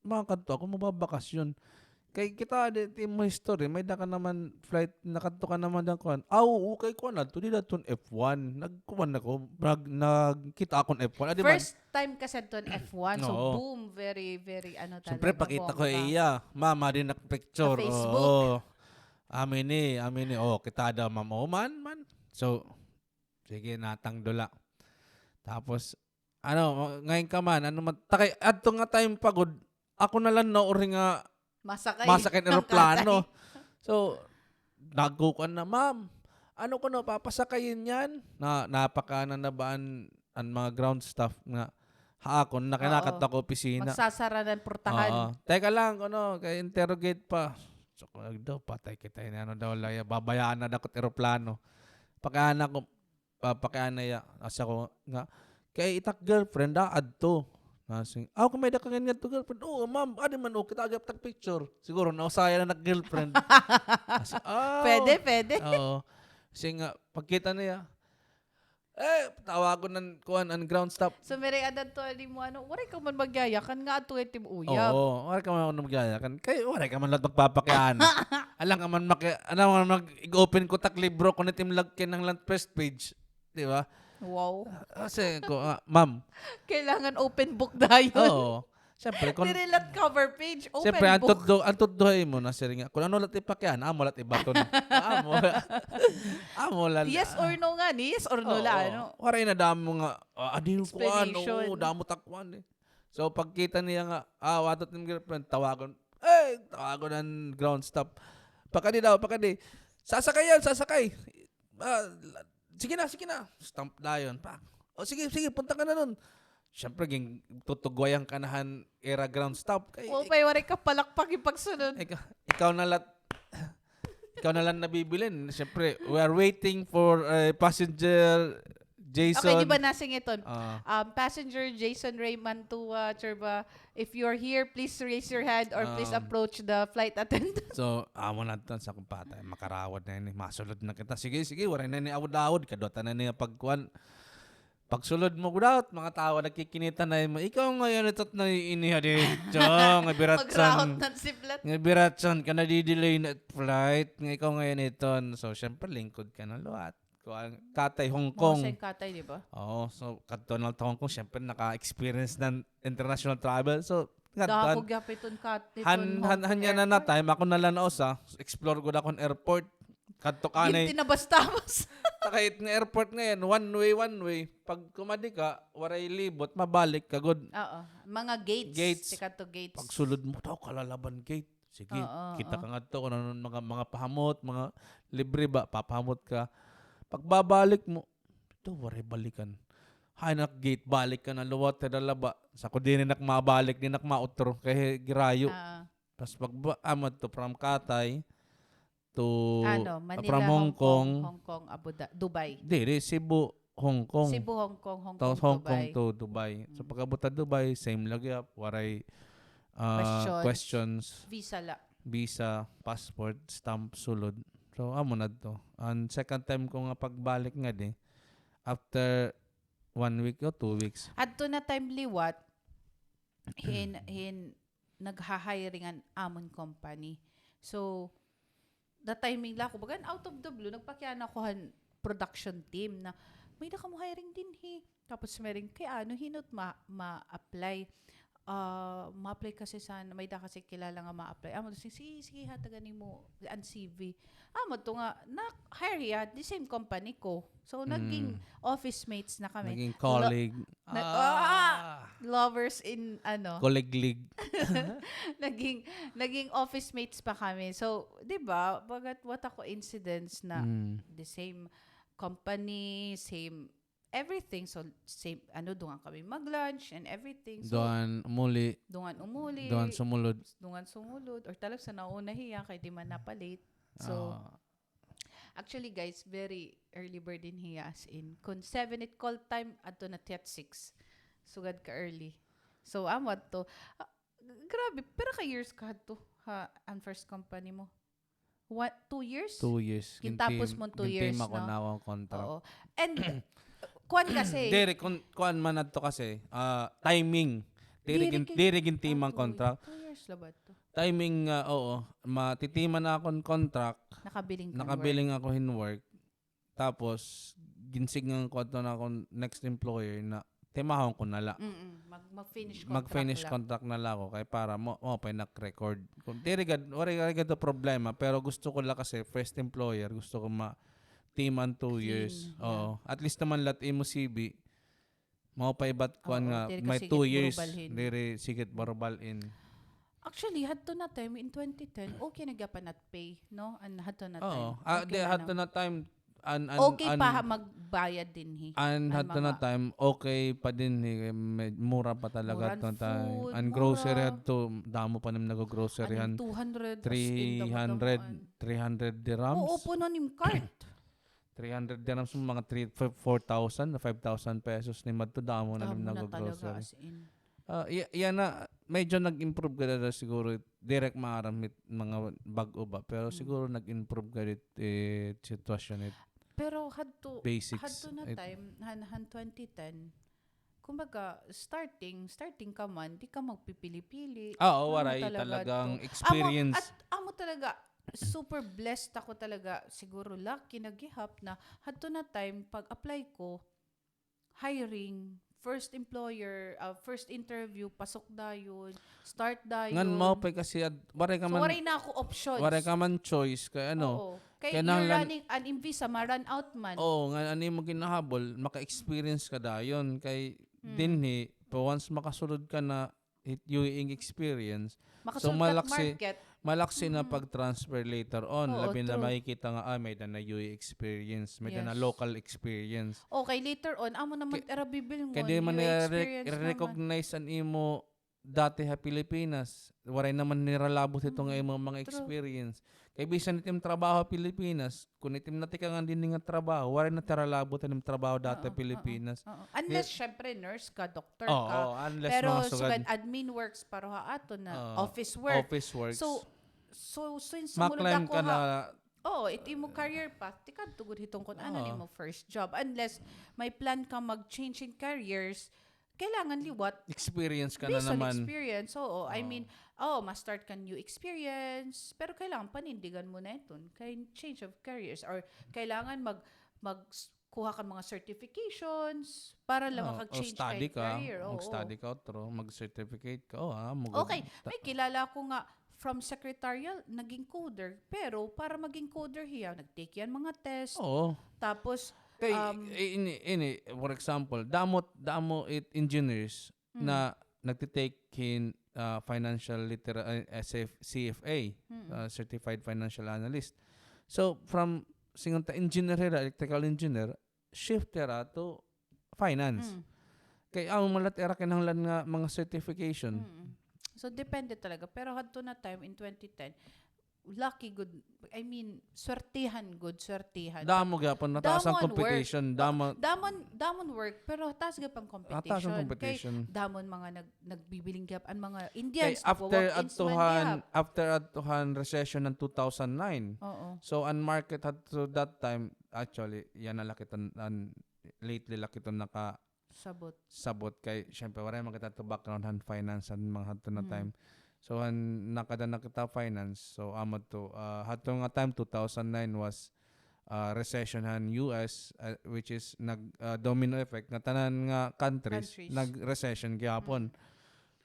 makakadto ako, magbabakasyon. Kay kita di, it imo history, may-ada ka naman flight, nakadto ka naman dyan, kuan. Ah, oo, kay kuan na to, dida ton F one. Nagkuan ako, nag-, nagkita akon F one. Ah, di man. First time ka sa ton F one, so Oo. boom, very, very, ano Siyempre, talaga, pakita ko bongga. Iya. Mama, di nakapicture. Sa Facebook. Oo. Amini, amini. Oh, kita daw, ma'am. Oh, man, man. So, sige, natang dula. Tapos, ano, ngayon ka man, ano man, takay, adto nga time pa gud, ako na lang na uri nga Masakay masakay ng eroplano. Katay. So, nagkukuan na, "Ma'am, ano ko na, papasakayin yan?" Na, napakaana na ba an, an mga ground staff nga, ha, ako, Oo. nakinakat ako opisina. Magsasara ng purtahan. Oo. "Teka lang, ano, kay interrogate pa." So, ko, daw, patay kita, ini, ano daw, laya, babayaan na dakot eroplano. Pagkaana ko, ah, pakiana iya, asa ko nga, kay itak girlfriend, ah, adto. Nasing, "Ah, kung may da ka ngadto girlfriend." "Oo, ma'am, adi man, oh, kita agap tak picture." Siguro, nausaya na nak girlfriend. Nasing, "Ah." Pwede, pwede. Oo. Kasi nga, pagkita niya, eh, tawagon ng, kuan, ang ground staff. So, may ada to, di mo, ano, waray ka man magyayakan nga, ato, eh, tim uyab. Oo, waray ka man magyayakan. Kay, waray ka man lahat magpapakiana. Alam ka man, maki-, alam ka man, mag-open ko tak libro, kung itim lag kinahanglan first page. Di ba? Wow. Ah, kasi ko, ah, ma'am. Kailangan open book dayon. Oo. Siyempre, kung Diri lat cover page, open siyempre, ang book. Tudlo, ang tudlo ay mo na, sir, nga, kung ano lat ipakiana, amo lat ibaton. Amo, amo la. Yes or no nga ni, yes or no la, Oo. ano? Waray na damo nga, ah, adin ko, ano, Explanation. Damo takwan, eh. So, pagkita niya nga, ah, watot ng girlfriend, tawagon, eh, tawagon ng ground staff. Pakadi daw, pakadi. Sasakay yan, sasakay. Ah, la-, sige na, sige na. Stamp dayon pa. O, sige, sige, punta ka na nun. Siyempre, ging-, tutugwayan ka na han ira ground staff. Kay, Wa pa'y waray ka palakpak yung pagsunod. Ikaw, ikaw na lat-, ikaw na lang nabibilin. Siyempre, we are waiting for, uh, passenger Jason. Okay, di ba nasing iton? Ah. Um, passenger Jason Ray Mantua, Churba, if you're here, please raise your hand or please Um, approach the flight attendant. So, amo na to sa kumpatay. Makarawad na ini. Masulod na kita. Sige, sige, waray na ini awod-awod. Kadwata na niya pagkuan. Pagsulod mo, dapat mga tawo nagkikinita na mo. Ikaw ngayon, ito't na iniha dito. Nga biratsan. Magrahot na siblat. Nga biratsan ka, nadidelay na flight. Nga ikaw ngayon, iton. So, syempre, lingkod ka na luwat. Kuan, katay Hong Kong. Mga sa katay, di ba? Oo, so, kadto na ta Hong Kong, syempre, naka-experience ng international travel. So, Dako kadto, gyapon iton kat-, han, iton han, Hong Kong han, yana na airport. Time, ako na lang na usa, explore ko na akong airport. Kadto ka na, Ginti na basta-basta. Takay nga airport ngayon, one way, one way. Pag kumadi ka, waray libot, mabalik ka gud. Oo, mga gates, Gates. Tikadto gates. Pagsulod mo daw, kalalaban gate. Sige, Oo, kita oo. ka ngadto kung ano mga, mga pahamot, mga libre ba, papahamot ka. Pagbabalik mo, ito, waray balikan. Hay, nak gate, balik ka na, luwat, tada laba. Sa ko, di na nak mabalik, di na nak mautro, kay girayo. Ah. Tas pag ba, amo to, from Katay to, Ano, Manila, from Hong Hong Kong, Kong. Hong Kong, Abu Dha-, Dubai. Diri, Cebu, Hong Kong. Cebu, Hong Kong, Hong Tapos Kong, Hong Kong Dubai. To Dubai. So, Mm. pag-abot ta Dubai, same lagi, ah, waray, ah, Questions. Questions. Visa la. Visa, passport, stamp, sulod. So, amo na to. Ang second time ko nga pagbalik nga di, after one week o two weeks. Adto na time liwat, hin, hin, nagha-hiring an amon company. So, na-timing la ako. Bagan, out of the blue, nagpakiana ako han production team na, "May-ada kamo hiring dinhi." Tapos, may ring, "Kay ano, hin-o it ma-, ma-apply?" ah, ma-apply kasi sa, may da kasi kilala nga ma-apply. Amo, sige, sige, sige, hatagan nimo an C V. Amo to nga, na-hire hiya, the same company ko. So, naging office mates na kami. Naging colleague. Nag-, ah! Lovers in, ano. Colleague. Naging, naging office mates pa kami. So, di ba, bagat what a coincidence na the same company, same everything. So, same, ano, dungan kami mag-lunch and everything. So, dungan umuli. Dungan umuli. Dungan sumulod. Dungan sumulod. Or talab sa nauna hiya, kay di man napalate. So, actually, guys, very early bird in hiya, as in. Kun seven it call time, adto na tiya six. Sugad ka early. So, amo adto. Ah, grabe, pira ka years ka adto, ha, an first company mo? What, two years? Two years. Gintapos mo two years, no? Gintim-, gintim ako na akong contract. Oo. And, kuan kasi. Diri, kun-, kuan man adto kasi, ah, timing. Diri gin-, diri gintim an contract. Two years la ba to? Timing, ah, oo. Matitima na akon contract. Nakabiling ka hin work. Nakabiling ako hin work. Tapos, ginsigngan ko adto na akon next employer na timahon ko na la. Mm-mm. Mag-, mag-finish contract la. Mag-finish contract na la ako kay para mo, mo pa nak-record. Kun diri gad, waray, waray gad to problema, pero gusto ko la kasi first employer, gusto ko ma-, timan two years. Clean, yeah. Oo. At least naman la it imo C V. Mao pa ibat kuan nga may two years, diri sige it barubal-in. Actually, hadto na time in twenty ten, okay na gyapon at pay, no? An hadto na time. Oo. Ah, di, hadto na time, an, an, okay pa magbayad dinhi. An hadto na time, okay pa dinhi, mura pa talaga hadto na time. An grocery hadto, damo pa nim nag-grocery han. Two hundred, as in, damo-damo. Three hundred, three hundred dirhams. Oo, puno nim cart. Three hundred dirhams, mga three, f-, four thousand na five thousand pesos nim adto, damo na nim nag-grocery. Damo na talaga, as in. Ah, iya, iya na, medyo nag-improve gad na siguro, diri ko maaram it mga bag-o ba, pero siguro nag-improve gad it, eh, sitwasyon it. Pero hadto, hadto na time, han, han twenty ten, kumbaga, starting, starting ka man, di ka magpipili-pili. Ah, oo, waray talagang experience. Amo, at amo talaga, super blessed ako talaga, siguro lucky na gihap na hadto na time, pag-apply ko, hiring, first employer, ah, first interview, pasok dayon, start dayon. Ngan mao pa kasi, waray ka man, waray na ako options. Waray ka man choice, kay ano, oo. Kay you're running, an im visa ma-run out man. Oo, ngan an imo ginahabol, maka-experience ka dayon. Kay dinhi, pa once makasulod ka na, it U A E experience. So, malaksi, malaksi na pag-transfer later on. Labi na makikita nga, ah, may-ada na U A E experience, may-ada na local experience. Okay, later on, amo naman ira bibilngon, kay di man nira-recognize an imo dati ha Pilipinas. Waray naman nira labot ito nga imo mga experience. Kay bisan it im trabaho ha Pilipinas, kun it im natikangan dinhi nga trabaho, waray na tiralabot an im trabaho dati ha Pilipinas. Oo. Unless, syempre, nurse ka, doktor ka. Oo, unless pero mga sugad admin works, pareho ha aton na office work. Office works. So, so, since sumulod ako ha, oo, it imo career path, tikadto gud hiton kun ano nimo first job. Unless may plan ka mag-change in careers, kailangan liwat. Experience ka na naman. Based on experience, oo. I mean, oo, ma-start ka new experience, pero kailangan panindigan mo na iton kay change of careers, or kailangan mag-, mag-, kuha ka mga certifications para lang maka-change ka career. Oo, study ka, mag-study ka otro, mag-certificate ka. Oo, ah, okay, may kilala ako nga from secretarial, naging coder. Pero para maging coder hiya, nag-take hiya hin mga test. Oo. Tapos, kay, um, eh, ini, ini, for example, damo, damo it engineers na nagti-take hin, ah, financial litera-, ah, C F A, ah, certified financial analyst. So, from, singon ta engineer hira, electrical engineer, shift hira to finance. Mm. Kay amo man la it ira kinahanglan nga mga certification. Mm. So, depende talaga. Pero hadto na time in twenty ten, lucky gud, I mean, swertihan gud, swertihan. Damo gyapon, nataas an competition. Damo, damo, damo an work, pero taas gyapon an competition. Taas an competition. Kay damo an mga nag-, nagbibiling gyapon, an mga Indians, nagwo-walk-ins man gyapon. After adto han recession han two thousand nine. Oo. So, an market hadto that time, actually, yana la kita, an lately la kita nakasabot. Sabot kay, syempre, waray man kita to background han finance han mga hadto na time. So, han nakada na kita finance, so, amo to, ah, hadto nga time, two thousand nine was, ah, recession han U S, ah, which is nag, ah, domino effect nga tanan nga countries nag-recession gihapon.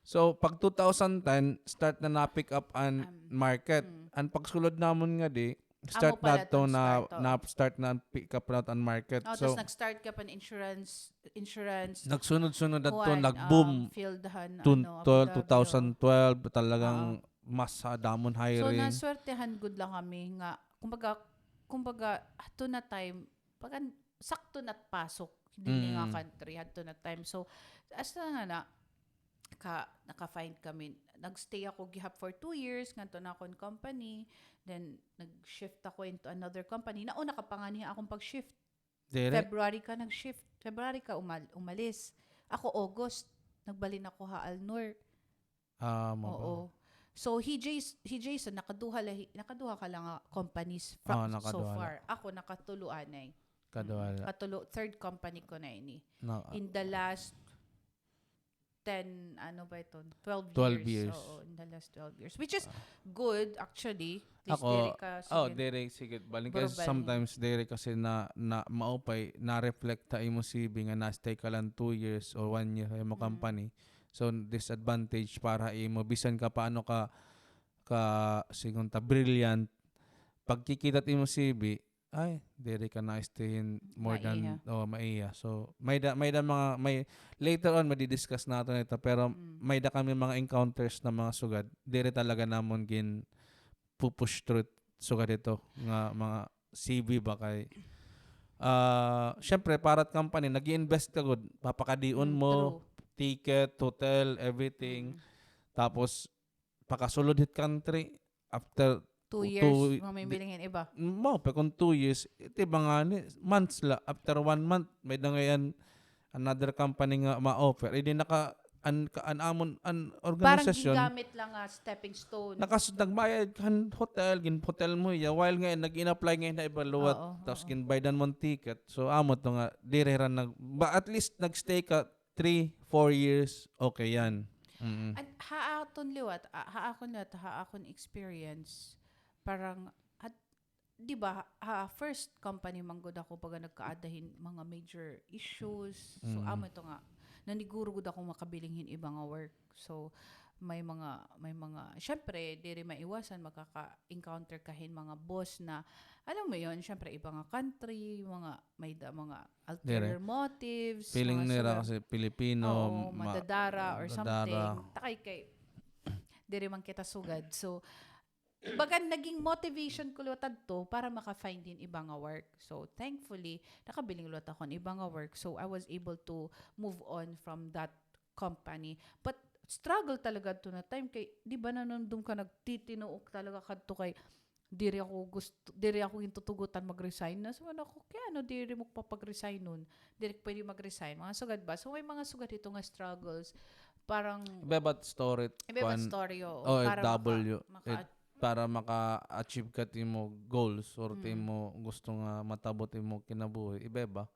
So, pag two thousand ten, start na na-pick up an market. An pagsulod namon ngadi, start na to na, na-start na pick up na an market. Oh, so, tas nag-start ka pa insurance, insurance. Nagsunod-sunod na to, nag-boom. Field han, two thousand twelve, talagang mas, ah, damo an hiring. So, naswertehan gud la kami nga, kumbaga, kumbaga, ato na time, pag sakto na pasok, dinhi nga country, hadto na time. So, hasta nga na, ka, naka-find kami. Nag-stay ako gihap for two years, ngadto na akon company. Then, nag-shift ako into another company. Nauna ka pa nganhi ha akon pag-shift. February ka nag-shift. February ka umal-, umalis. Ako, August, nagbalhin ako ha Alnor. Ah, mao ba? Oo. So, hi Jas-, hi Jason, nakaduha la hi-, nakaduha ka la nga companies from so far. Ako, nakatulo anay. Kaduha la. Katulo, third company ko na ini. In the last ten, ano ba ito? Twelve years. Oo, in the last twelve years. Which is good, actually. Ako, diri ka, oh, sige, diri, sige. Balhin kay sometimes diri kasi na, na maupay, na-reflect ha imo C V nga na-stay ka lang two years or one year ha imo company. So, disadvantage para imo, bisan ka paano ka, ka, sigon ta, brilliant, pagkikita it imo C V, ay, diri ka na-stay hin more than, oh, maiya. So, may da, may da mga, may, later on, madi-discuss naton ito, pero may da kami mga encounters na mga sugad, diri talaga namon gin-pupush through sugad ito, nga mga C V ba kay, ah, syempre, para it company, nag-i-invest ka gud, papakadion mo, ticket, hotel, everything. Tapos, pakasulod hit country, after two years, mamimiling hin iba. Mao pa kon two years, it iba ngani, months la, after one month, may da ngay-an another company nga ma-offer. Idi naka, an, ka, an amon, an organisasyon. Parang gigamit lang nga stepping stone. Nakas-, nagbayad han hotel, gin-hotel mo hiya, while ngay-an, nag-in-apply ngay-an ha iba liwat, tapos ginbaydan mo an ticket. So, amo to nga, diri ra nag, ba, at least nag-stay ka three, four years, okay yan. Mm. An, ha aton liwat, ah, ha akon liwat, ha akon experience, parang, at, di ba, ha, ha first company man gud ako, baga nagkaada hin mga major issues. So, amo ito nga, naniguro gud ako makabiling hin iba nga work. So, may mga, may mga, syempre, diri maiwasan, makaka-encounter ka hin mga boss na, alam mo yun, syempre, iba nga country, mga, may da, mga ulterior motives, feeling nira kasi Pilipino, oo, madadara or something. Takay kay, diri man kita sugad. So, baga naging motivation ko liwat adto para maka-find hin iba nga work. So, thankfully, nakabiling liwat ako hin iba nga work. So, I was able to move on from that company. But, struggle talaga adto na time kay, di ba, nanumdom ka, nagtitinuok talaga kadto kay, diri ako gusto, diri ako gintutugotan mag-resign. Nasiring ako, kay ano diri mo papag-resignon? Diri pwede mag-resign. Mga sugad ba? So, may mga sugad hito nga struggles. Parang iba-iba story, iba-iba story, oo. Para maka-, maka-, para maka-achieve ka it imo goals or it imo gusto nga matabot imo kinabuhi. Iba-iba.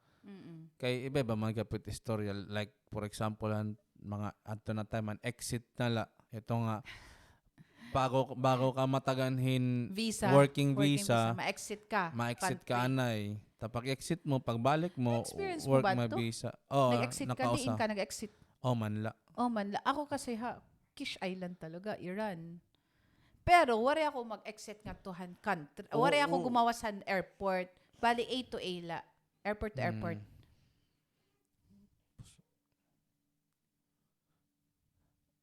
Kay iba-iba man gihapon it istorya. Like, for example, an mga adto na time, an exit na la. Ito nga, bago, bago ka matagan hin working visa, ma-exit ka anay. Ta pag-exit mo, pagbalik mo, work ma-visa. Oo, nag-exit ka, diin ka nag-exit? Oman la. Oman la. Ako kasi ha, Kish Island talaga, Iran. Pero waray ako mag-exit ngadto han country. Waray ako gumawas han airport. Bali, A to A la. Airport to airport.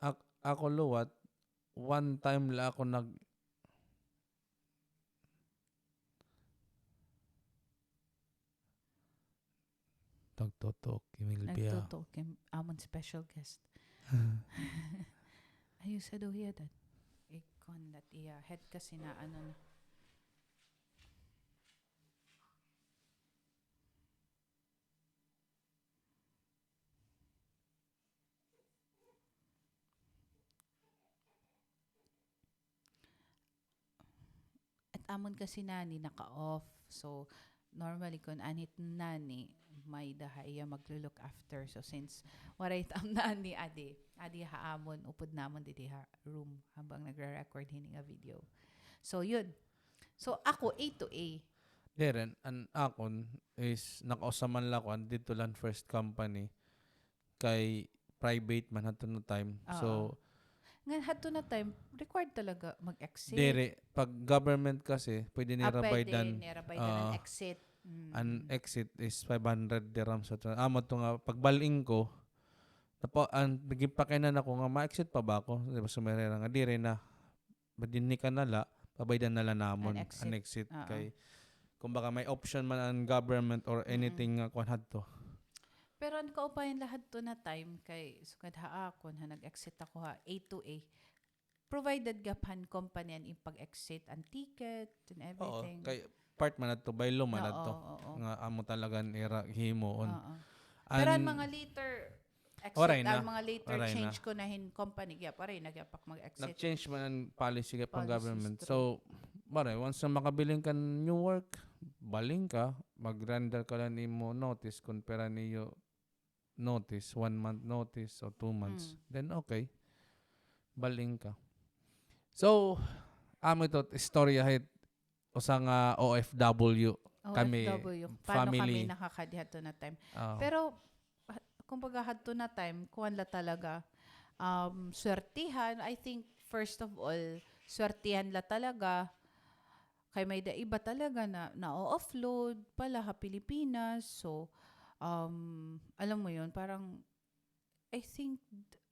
Ak-, ako liwat, one time la ako nag-, nagtutok, Emil Bia. Nagtutok, amon special guest. Ayusa daw hiya, Dad. Ikon dat iya head kasi na ano na. At amon kasi nani naka-off. So, normally, kon anhi it nani, may-ada ha iya maglo-look after. So, since waray it am nani, adi, adi ha amon, upod namon didi ha room habang nagre-record hini nga video. So, yun. So, ako, A to A. Diri, an akon is nakausa man la ako, an didto la an first company. Kay private man hadto na time. Oo. So, ngan hadto na time, required talaga mag-exit? Diri, pag government kasi, pwede nira baydan. Ah, pwede nira baydan an exit. Mm. An exit is five hundred dirhams. Amo to nga, pagbal-in ko, napa-, an, naging pakianan ako nga, ma-exit pa ba ako? Di ba, sumerera nga, diri na. Dinhi ka na la, pabaydan na la namon an exit. An exit. Oo. Kay, kumbaga, may option man an government or anything nga kuan hadto. Pero an kaupayan la hadto na time kay, sugad ha akon, ha, nag-exit ako ha A two A. Provided gihap han company an im pag-exit, an ticket, and everything. Oo, kay part man adto, by law man adto. Oo, oo. Nga amo talaga an ira himuon. Oo. Pero an mga later exit, waray na. An mga later change ko na hin company, gihap, waray na gihap ak mag-exit. Nag-change man an policy gihap han government. So, waray, once na makabilin ka new work, bal-in ka, mag-render ka la nimo notice, kon pira niyo notice, one month notice o two months. Mm. Then, okay. Bal-in ka. So, amo ito, istorya hit usa nga O F W kami, O F W. Paano kami family nakakadi hadto na time? Oo. Pero, ah, kumbaga, hadto na time, kuwan la talaga, um, swertihan. I think, first of all, swertihan la talaga. Kay may-ada iba talaga na na-offload pa la ha Pilipinas. So, um, alam mo yun, parang, I think,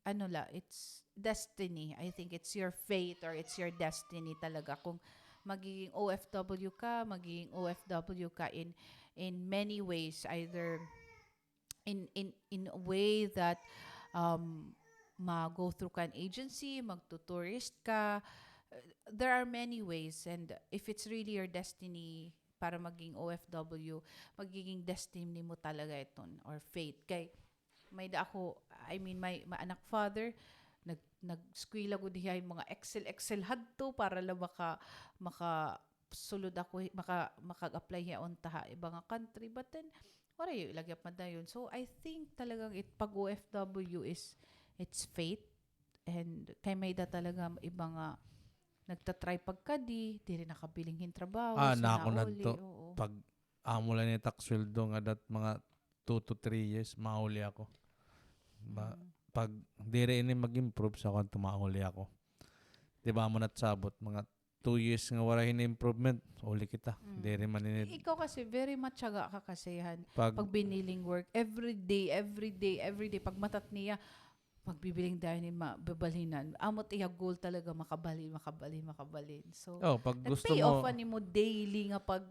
ano la, it's destiny. I think it's your fate or it's your destiny talaga. Kung magiging O F W ka, magiging O F W ka in, in many ways, either in, in, in a way that, um, ma-go through ka an agency, magto-tourist ka. Uh, there are many ways, and if it's really your destiny para maging O F W, magiging destiny mo talaga iton or fate. Kay, may-ada ako, I mean, my, my anak father, nag-, nag-eskwela gud hiya hin mga Excel, Excel hadto para la maka-, maka-, sulod ako, maka-, makag-apply hiya unta ha iba nga country. But then, waray la gihap madayon. So, I think talagang it, pag O F W is, it's fate. And kay may-ada talaga iba nga nagta-try pagkadi, diri nakabiling hin trabaho, ah, so nako nauli, nadto, oo. Pag amo la ini taksweldo nga dat mga two to three years, mauli ako. Ba-, mm. Pag diri ini mag-improve sa kuan, mauli ako. Di ba, amo na it sabot, mga two years nga waray hin improvement, uli kita. Mm. Diri man ini. Ikaw kasi, very matyaga ka kasi, han. Pag, pag biniling work, every day, every day, every day, pag matat niya, magbibiling dayon hin ma-, babalhinan. Amo it iya goal talaga, makabalhin, makabalhin, makabalhin. So, oh, pag gusto mo, nag-pay off an imo daily nga pag,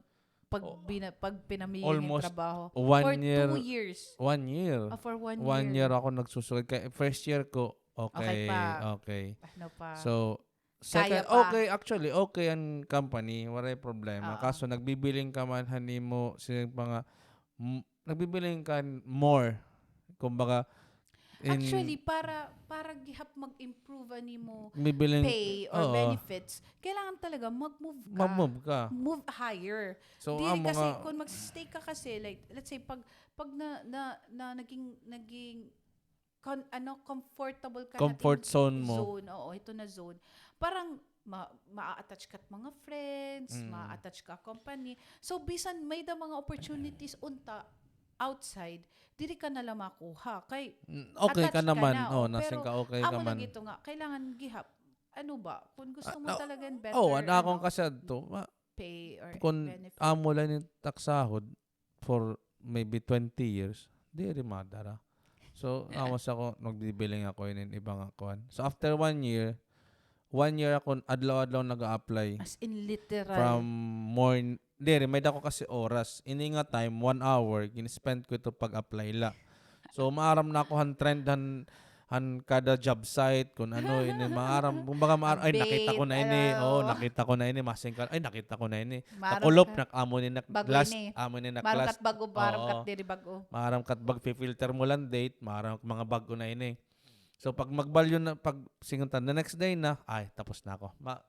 pag, oh, bina-, pag pinamili hin trabaho. Almost one year. For two years. One year. Ah, for one year. One year ako nagsusugad. Kay first year ko, okay, okay pa. Okay pa. Ano pa? So, second, kaya pa. Okay, actually, okay an company, waray problema. Oo. Kaso, nagbibiling ka man han imo, sige pa nga, m-, nagbibiling ka more. Kumbaga, in- actually, para, para gihap mag-improve an imo pay or benefits, kailangan talaga mag-move ka. Mag-move ka. Move higher. So, diri kasi, kung mag-stay ka kasi, like, let's say, pag, pag na, na, na naging, naging con-, ano, comfortable ka na comfort zone mo. Zone, oo, ito na zone. Parang ma-, ma-attach ka mga friends, mm, ma-attach ka company. So, bisan may-ada mga opportunities unta outside, diri ka na la makuha. Kay, mm, okay ka naman. Oh, nasing ka, okay ka man. Pero amo lagi ito nga, kailangan gihap. Ano ba? Kung gusto mo talaga hin better, oh, ano, akon kasi adto, pay or benefit. Kung amo la ini it ak sahod, for maybe twenty years, diri madara. So, amo sa ko, nagbibiling ako inin iba nga kuan. So, after one year, one year ako, adlaw-adlaw nag-a-apply. As in, literal. From morn-, diri, may-ada ko kasi oras. Ini nga time, one hour, gin-spend ko ito pag-apply la. So, maaram na ako han trend, han han kada job site, kun ano, ini, maaram, kumbaga, maaram, ay, nakita ko na ini, oo, nakita ko na ini, masing ka, ay, nakita ko na ini. Kakulop, nak-, amo ini, nak-, last, amo ini, nak-, last. Maaram kat bag-o, maaram kat diri bag-o. Maaram kat bag-o, fi-filter mo lang date, maaram mga bag-o na ini. So, pag magbalyo na, pag singuntan, the next day na, ay, tapos na ako. Ma-,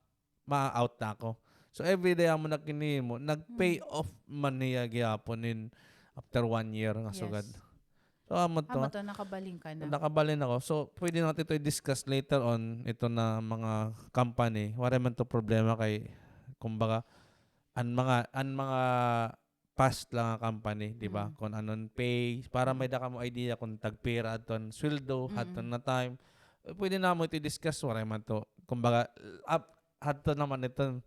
ma-out na ako. So, everyday amo na kinimo, nag-pay off man niya gihapon in after one year nga sugad. Yes. So, amo to. Amo to, nakabalhin ka na. Nakabalhin ako. So, pwede natin ito i-discuss later on, ito na mga company. Waray man to problema kay, kumbaga, an mga, an mga past la nga company, di ba? Mm. Kon ano an pay, para may-ada kamo idea kon tagpira adton sweldo, mm, hadton nga time. Eh, pwede namo ito i-discuss, waray man to. Kumbaga, ap-, hadto naman iton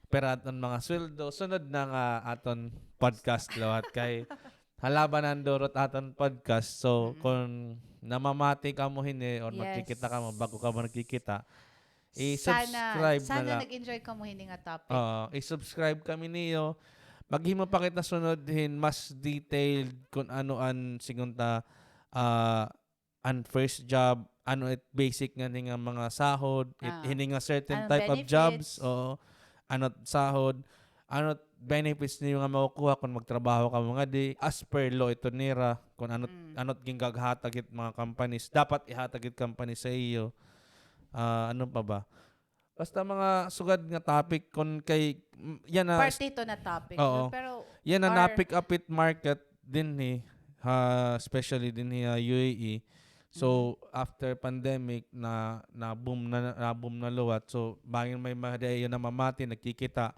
pira adton mga sweldo. Sunod na nga aton podcast liwat kay halabanan durot aton podcast. So, mm, kon namamati kamo hini or, yes, nagkikita kamo, bag-o kamo nagkikita, i-subscribe na la. Sana, sana nag-enjoy kamo hini nga topic. Oo, i-subscribe kami niyo. Maghimo pa kita sunod hin mas detailed kon ano an, siring ta, ah, an first job, ano it basic nga hini nga mga sahod, it, ah, hini nga certain type of jobs, oo, ano it sahod, ano it benefits niyo nga makukuha kon magtrabaho kamo ngadi, as per law ito nira, kon ano it, mm, ano it ginggahatag it mga companies, dapat ihatag it company sa iyo. Ah, ano pa ba? Basta mga sugad nga topic, kon kay, mm, yana parte ito na topic, oo, no? Pero yana na-pick up it market dinhi, ha, especially dinhi ha U A E. So, mm, after pandemic, na, na-boom na, na-boom na liwat. So, bangin may mga diay namamati, nagkikita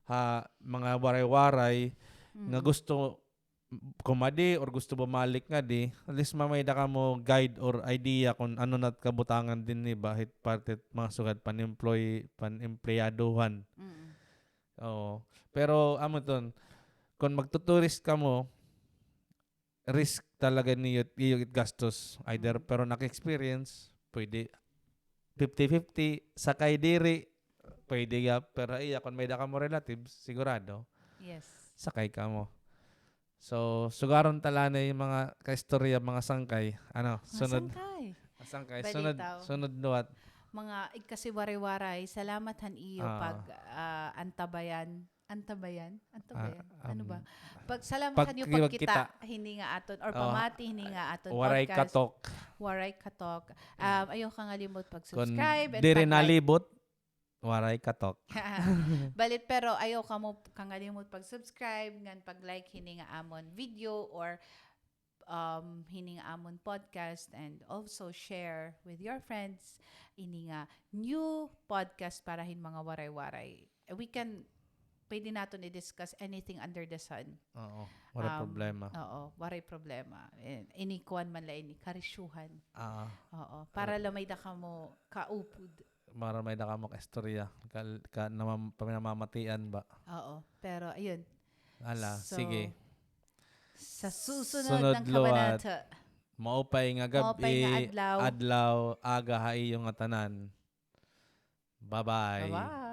ha mga Waray-Waray nga, mm, gusto kumadi or gusto bumalik ngadi, at least may-ada kamo guide or idea kon ano na it kabutangan dinhi ba, hit parte it mga sugad pan-employ-, pan-empleyaduhan. Mm. Oo. Pero amo iton, kon magtuturist kamo, risk talaga niyo, iyo it gastos. Either, mm, pero naka-experience, pwede fifty fifty, sakay diri, pwede gihap, pero iya, kon may-ada kamo relatives, sigurado, yes, sakay kamo. So, sugaron ta la anay mga kaistorya, mga sangkay. Ano, mga sunod? Sangkay. Mga sangkay. Sunod, balitaw, sunod liwat. Mga igkasi Waray-Waray, salamat han iyo, ah, pag, ah, antabayan. Antabayan? Antabayan? Ah, ano ba? Um, pag-, salamat han iyo pagkita hini nga aton, or, oh, pamati hini nga aton Waray podcast. Katok. Waray Katok. Mm. Um, ayaw kangalimot pag-subscribe and pag-like. Kon diri nalibot, Waray Katok. Balit, pero ayaw kamo kangalimot pag-subscribe, ngan pag-like hini nga amon video or, um, hini nga amon podcast, and also share with your friends ini nga new podcast para hin mga Waray-Waray. We can, pwede naton i-discuss anything under the sun. Oo, waray problema. Um, oo, waray problema. Eh, ini kuan man la ini, karisyuhan. Ah. Oo, para la may-ada kamo kaupod. Para may-ada kamo kaistorya. Ka, ka, namam-, paminamamatian ba? Oo, pero ayun. Ala, sige. So, sa susunod nga kabanata. Maupay nga gab-i, maupay nga adlaw, adlaw, aga ha iyo ngatanan. Bye-bye. Bye-bye.